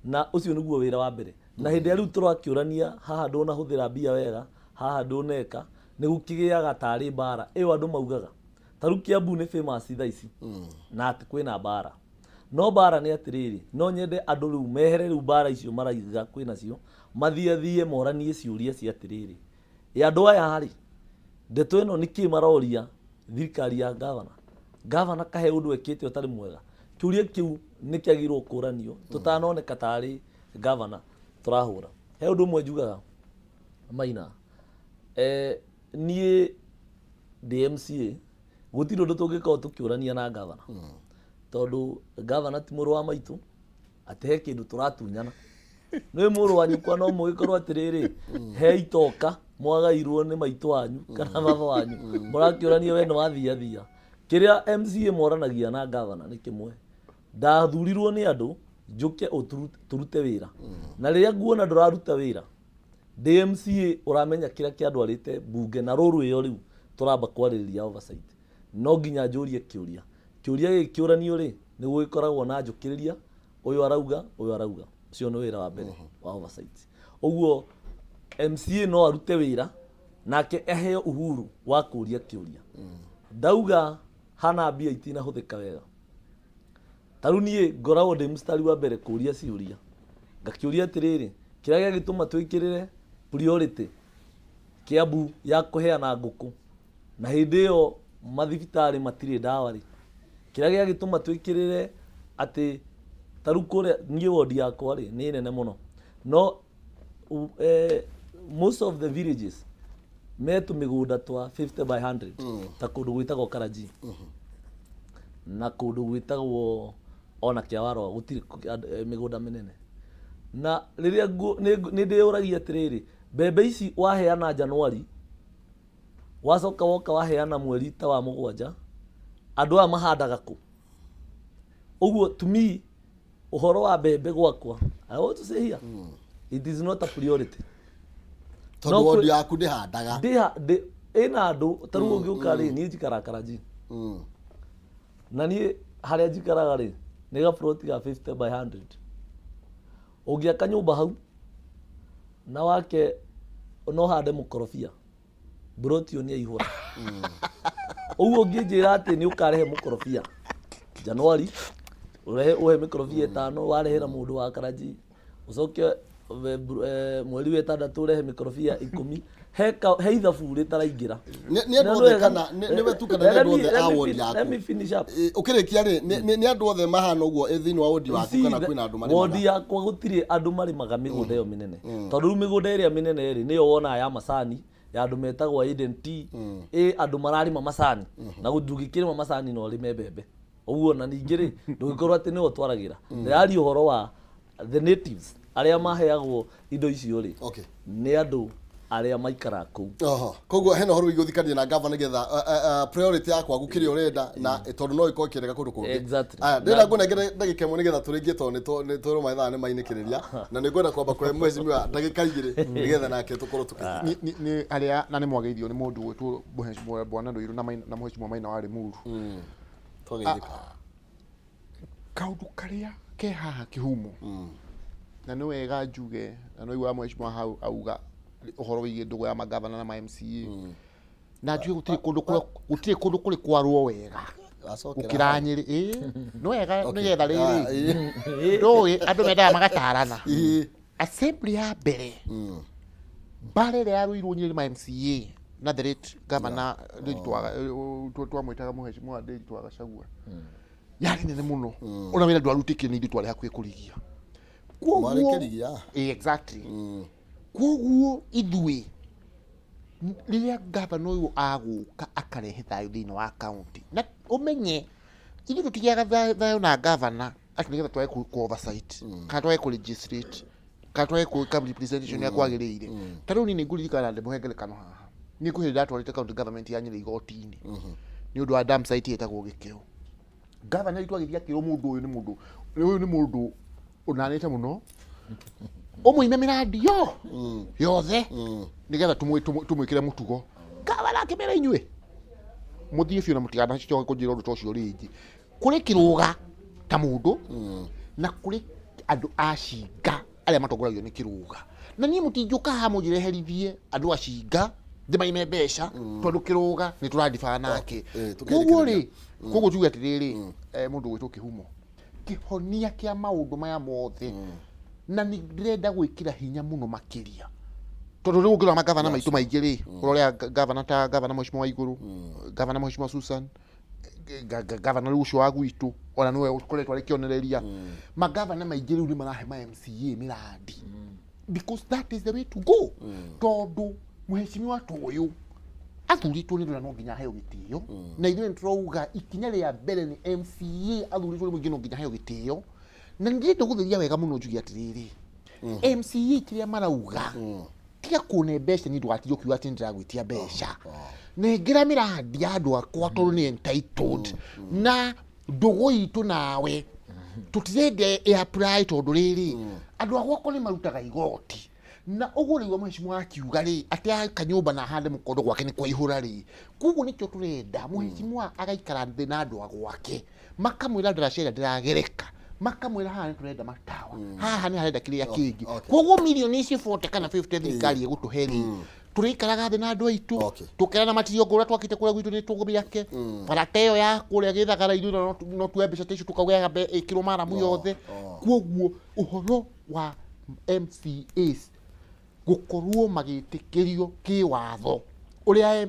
na ũcio nĩguo wĩra wa mbere. Na hĩndĩ ĩrĩa rĩu tũrakĩũrania haha ndũnahũthĩra mbia wega, haha ndũneka, nĩ gũkĩgĩaga tarĩ mbara ĩyo andũ maugaga. Ta rĩu Kiambu nĩ famous thaa ici na atĩ kwĩna mbara, no mbara nĩ atĩrĩrĩ, no nyende andũ rĩu mehere rĩu mbara icio maraiga kwĩnacio, mathiĩ moranie ciũria cia atĩrĩrĩ, ĩ andũ aya rĩ, ndeto ĩno nĩkĩ maroria thirikari ya gavana? Gavana kahe ũndũ ekĩte ũtarĩ mwega? Kĩũria kĩu nĩ kĩagĩrĩirwo kũranio tũtanoneka tarĩ gavana tũrahũra. He ũndũ ũmwe njugaga Maina, niĩ ndĩ MCA, gũtirĩ ũndũ tũngĩkorwo tũkĩũrania na gavana, tondũ gavana ti mũrũ wa maitũ atĩ he kĩndũ tũratunyana. Nĩ mũrũ wa nyũkwa, no mũgĩkorwo atĩrĩrĩ, he itoka mwagairwo nĩ maitũ wanyu kana baba wanyu, mũrakĩũrania we nĩ wathiathia. Kĩrĩa MCA moranagia na gavana nĩ kĩmwe: ndathurirwo nĩ andũ njũke tũrute wĩra, na rĩrĩa nguona ndũraruta wĩra ndĩ MCA, ũramenya kĩrĩa kĩandwarĩte mbunge na rũrũ ĩyo rĩu tũramba kwarĩrĩria oversight, no nginya njũrie kĩũria. Kĩũria gĩkĩ kĩũranio rĩ, nĩ gũgĩkoragwo na njũkĩrĩria, ũyũ arauga, ũyũ arauga. Ũcio nĩ wĩra wa mbere wa oversight. Ũguo MCA no arute wĩra nake aheo uhuru wa kũria kĩũria. Ndauga hana mbia itinahũthĩka wega, ta rĩu niĩ ngoragwo ndĩ mũstari wa mbere kũria ciũria, ngakĩũria atĩrĩrĩ, kĩrĩa gĩagĩtũma twĩkĩrĩre priority Kiambu ya kũheana ngũkũ na hĩndĩ ĩyo mathibitarĩ matirĩ ndawa rĩ, kĩrĩa gĩagĩtũma twĩkĩrĩre atĩ ta rĩu kũrĩa niĩ wodi yakwa rĩ nĩ nene mũno, no most of the villages me tũmĩgũnda twa 50 by 100, ta kũndũ gwĩtagwo Karanji na kũndũ gwĩtagwo ona Kĩawarwa, gũtirĩ mĩgũnda mĩnene. Na rĩrĩa nĩ ndĩyũragia atĩrĩrĩ, mbembe ici waheana Januari, wacoka woka waheana mweri ta wa 7, andũ aya mahandaga kũ? Ũguo to me, ũhoro wa mbembe gwakwa, I want to say here, it is not a priority. Tondũ No wondi yaku ndĩhandaga. Ndĩha ĩna andũ ta rĩu ũngĩũka rĩ, niĩ njikaraga Karanji, na niĩ harĩa njikaraga rĩ nĩ gaploti ga 50 by 100. Ũngĩaka nyũmba hau na wake no hande mũkorobia, mburoti ĩyo nĩ yaihũra. Ũguo ũngĩnjĩra atĩ nĩ ũkarehe mũkorobia Januari, ũrehe ũhe mĩkorobia 5 warehera mũndũ wa Karanji, ũcoke mweri wa 6 ũrehe mĩkorobia 10, he ithabu rĩtaraingĩra. Nĩ andũ othe kana nĩwe tu kana nĩ andũ othe a wodi yaku? Let me finish up. Ũkĩrĩkia rĩ, nĩ andũ othe mahana ũguo thĩinĩ wa wodi waku kana kwĩna andũ marĩmaga? Wodi yakwa gũtirĩ andũ marĩmaga mĩgũnda ĩyo mĩnene, tondũ rĩu mĩgũnda ĩrĩa mĩnene rĩ, nĩyo wonaga ya macani ya andũ metagwo Eden Tea. Ĩ andũ mararĩma macani, na ndũngĩkĩrĩma macani na ũrĩme mbembe ũguo. Na ningĩ rĩ, ndũngĩkorwo atĩ nĩwe ũtwaragĩra. Ndĩraria ũhoro wa the natives arĩa maheagwo indo icio rĩ, nĩ andũ Arĩa maikaraga kũu. Oho. Koguo hena ũhoro wĩgiĩ gũthikania na gavana nĩgetha priority ya kwagu kĩrĩa ũrenda na tondũ no ĩkorwo ĩkĩendeka kũndũ kũngĩ. Aya, ndĩrenda ngũnengere ndagĩka ĩmwe nĩgetha tũrĩkie tondũ nĩ twerwo mathaa nĩ mainĩkĩrĩria na nĩ ngwenda kwamba kũhe mheshimiwa ndagĩka igĩrĩ nĩgetha nake tũkorwo tũkĩthiĩ. Nĩ arĩa na nĩ mwageithio nĩ mũndũ gwĩtwo Mheshimiwa Bwana Rũirũ na Maina- na Mheshimiwa Maina wa Limuru. Twageithĩka. Kaũndũ karĩa ke haha kĩhumo na nĩ wega njuge na nĩ waigua mheshimiwa hau auga ũhoro wĩgiĩ ndũgũ ya magavana na ma MCA na njuge gũtirĩ kũndũ kũrĩa- gũtirĩ kũndũ kũrĩ kwarwo wega Wacokera gũkĩra Nyĩrĩ. Ĩĩ, nĩ wega nĩgetha Ah, rĩrĩ ĩĩ. ndũĩ andũ mendaga magatarana. Ĩĩ. Assembly ya mbere mbara ĩrĩa yarũirwo Nyĩrĩ ma MCA na the late governor Ndiritu wa- twamwĩtaga mheshimiwa Ndiritu wa Gachagua yarĩ nene mũno, ona wĩra ndwarutĩkire nĩ ithuĩ twarĩ hakuhĩ kũrigia. Mwarĩ Kwoguo kĩrigia? Ĩĩ, exactly. Kwoguo ithuĩ rĩrĩa gavana ũyũ agũka akarehe thayũ thĩinĩ wa county, na ũmenye ithuĩ tũtigĩaga thayũ na gavana atĩ nĩgetha twage kũ oversight kana twage kũ legislate kana twage gwĩka representation ĩrĩa kwagĩrĩire. Ta rĩu niĩ nĩ ngũririkana ndĩmũhe ngerekano haha, niĩ kwĩ hĩndĩ ndatwarĩte county government ya Nyĩrĩ igoti-inĩ nĩ ũndũ wa dam site ĩtagwo Gĩkĩro. Gavana witũ agĩthiĩ akĩrwo mũndũ ũyũ nĩ mũndũ ũyũ nĩ mũndũ ũnanĩte mũno, ũmũime mĩrandi yo yothe nĩgetha tũmwĩkĩre mũtugo. Gavana akĩmera inyuĩ mũthiĩ biũ na mũtiganacoke kũnjĩra ũndũ ta ũcio rĩngĩ. Kũrĩ kĩrũga ta mũndũ na kũrĩ andũ a cinga arĩa matongoragio nĩ kĩrũga, na niĩ mũtingĩũka haha mũnjĩre herithie andũ a cinga ndĩmaime mbeca tondũ kĩrũga nĩ tũrandibana nake. Koguo rĩ, koguo tuge atĩrĩrĩ, mũndũ gwĩtwo kĩhumo kĩhonia kĩa maũndũ maya mothe, na nĩ ndĩrenda gwĩkĩra hinya mũno makĩria tondũ rĩu ũngĩrora magavana maitũ maingĩ rĩ, ũrorĩa gavana ta gavana Mheshimiwa Waigũrũ, gavana Mheshimiwa Susan, gavana rĩu ũcio wa gwitũ ona nĩwe ũkoretwo arĩ kĩonereria. Magavana maingĩ rĩu nĩ marahe ma MCA mĩrandi because that is the way to go, tondũ mheshimiwa ta ũyũ athurĩtwo nĩ ndũra no nginya aheo gĩtĩo, na ithuĩ nĩ tũrauga ikinya rĩa mbere nĩ MCA athurĩtwo nĩ mũingĩ no nginya aheo gĩtĩo. Na nĩ ndĩrenda gũtheria wega mũno njuge atĩrĩrĩ, MCA kĩrĩa marauga tiga kũne mbeca, niĩ ndũgatige ũkiuga atĩ nĩndĩragwĩtia mbeca, nengera mĩrandi ya andũ akwa tondũ nĩ entitled na ndũgũ itũ nawe tũtirenda ĩ apply tondũ rĩrĩ andũ a gwakwa nĩ marutaga igoti. Na ũguo rĩu mheshimiwa akiuga rĩ atĩ aka nyũmba na ahande mũkondo gwake nĩ kwaihũra rĩ, koguo nĩkĩo tũrenda mheshimiwa agaikara thĩ na andũ a gwake makamwĩra ndaraca ĩrĩa ndĩragereka, makamwĩra haha nĩ tũrenda matawa, haha nĩ harenda kĩrĩa kĩngĩ. Koguo mirioni ici 40 kana 50 thirikari ĩgũtũhe rĩ, tũrĩikaraga thĩ na andũ aitũ tũkerana matirio ũrĩa twakĩte kũrĩa gwitũ nĩ tũmĩake bara ta ĩyo ya kũrĩa gĩthagara ithuĩ no tuoe mbeca ta icio tũkauga yambe ĩkĩrwo maramu yothe. Koguo ũhoro wa MCAs gũkorwo magĩtĩkĩrio kĩwatho ũrĩa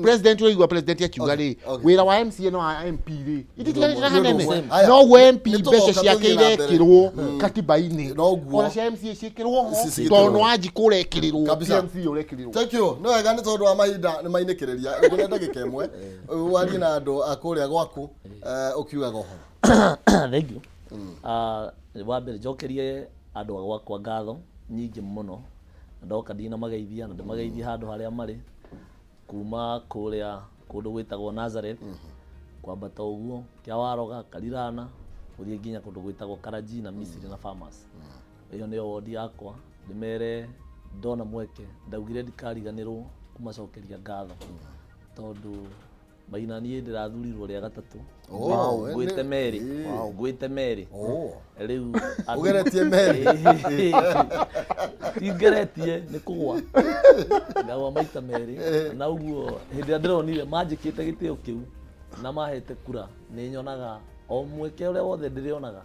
president ũraigua president akiuga rĩ wĩra wa MCA na wa MP rĩ ititiganĩte na Nĩ ũndũ hanene. ũmwe. Aya, Noguo MP nĩ mbeca tũgoka ciake tũthiĩ na mbere. irekĩrwo katiba-inĩ, Noguo. ona cia MCA ciĩkĩrwo ho Ciĩkĩrwo. tondũ Wanjikũ ũrekĩrĩrwo Kabisa. MCA ũrekĩrĩrwo. Thank you. Nĩ wega nĩ tondũ wa mahinda nĩ mainĩkĩrĩria. Ngũne ndagĩka ĩmwe warie na andũ a kũrĩa gwaku ũkiugaga ũhoro. Thank you. Ah, wa mbere njokerie andũ a gwakwa ngatho nyingĩ mũno, na ndoka ndinamageithia na ndĩmageithie handũ harĩa marĩ kuma kũrĩa kũndũ gwĩtagwo Nazareth kwambata ũguo Kĩawaroga, Karirana, gũthiĩ nginya kũndũ gwĩtagwo Karaji na Misiri na Farmers. Ĩyo nĩyo wondi yakwa. Ndĩmere ndona mweke ndaugire ndikariganĩrwo kũmacokeria ngatho tondũ Maina niĩ ndĩrathurirwo rĩa gatatũ. Oh, Ngwĩte Mary, ngwĩte Mary. Oh. Rĩu Ũgeretie Mary? Ti ngeretie, nĩ kũgwa ngagwa maita merĩ, na ũguo hĩndĩ ĩrĩa ndĩronire manjĩkĩte gĩtĩo kĩu na mahete kura, nĩ nyonaga o mweke ũrĩa wothe ndĩrĩonaga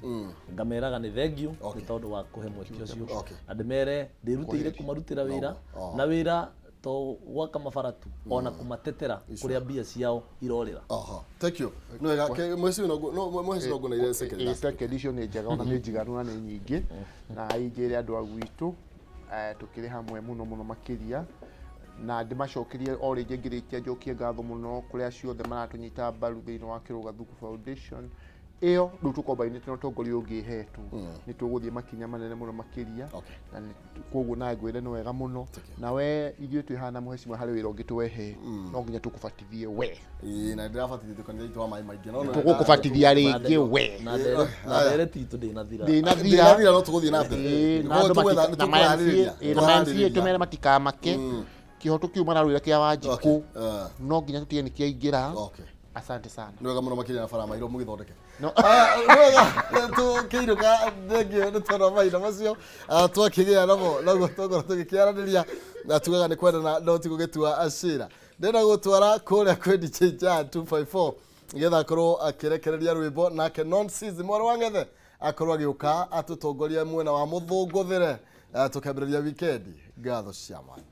ngameraga nĩ thank you nĩ tondũ wa kũhe mweke ũcio. Na ndĩmere ndĩrutĩire kũmarutĩra wĩra, na wĩra to gwaka mabara tu, ona kũmatetera kũrĩa mbia ciao irorĩra. Aha. Thank you. Nĩ wega. Mheshimiwa no ngũneire second Ĩ, last. Second icio nĩ njega ona nĩ njiganu na nĩ nyingĩ, na injĩre andũ a gwitũ tũkĩrĩ hamwe mũno mũno makĩria, na ndĩmacokerie o rĩngĩ ngĩrĩkia njokie ngatho mũno kũrĩ acio othe maratũnyita mbaru thĩinĩ wa Kĩrũga Thuku Foundation. Ĩyo rĩu tũkombainĩte na ũtongoria ũngĩ ĩhetwo, nĩ tũgũthiĩ makinya manene mũno makĩria. Na koguo nawe ngwĩre nĩ wega mũno. Na we ithuĩ twĩ haha na mũhecimwa harĩ wĩra ũngĩ twehe, no nginya tũkũbatithie we. Ĩĩ, na ndĩrabatithĩtio kanitha itũ wa maĩ maingĩ no Tũgũkũbatithia rĩngĩ we. Na ndereti itũ ndĩnathira. Ndĩnathira. Ndĩnathira, no tũgũthiĩ na mbere. Ĩĩ, na andũ Nĩ na ma MCA, tũkũharĩrĩria. ĩĩ, na ma MCA tũmere matikamake kĩhoto kĩu mararũĩra kĩa Wanjikũ. No nginya tũtige nĩ kĩaingĩra. Asante sana. Nĩ wega mũno makĩria na bara mairũ mũgĩthondeke. No. Nĩ wega tũkĩinũka, thengio nĩ tondũ wa mahinda macio twakĩgĩa namo, naguo twakorwo tũgĩkĩaranĩria na tugaga nĩ kwendana no ti gũgĩtua cira. Ndĩrenda gũtwara kũrĩa kwĩ DJ Jan 254 nĩgetha akorwo akĩrekereria rwĩmbo, nake Nonsis mwarĩ wa Ng'ethe akorwo agĩũka atũtongoria mwena wa mũthũngũthĩre, tũkĩambĩrĩria wikendi. Ngatho cia mwanya.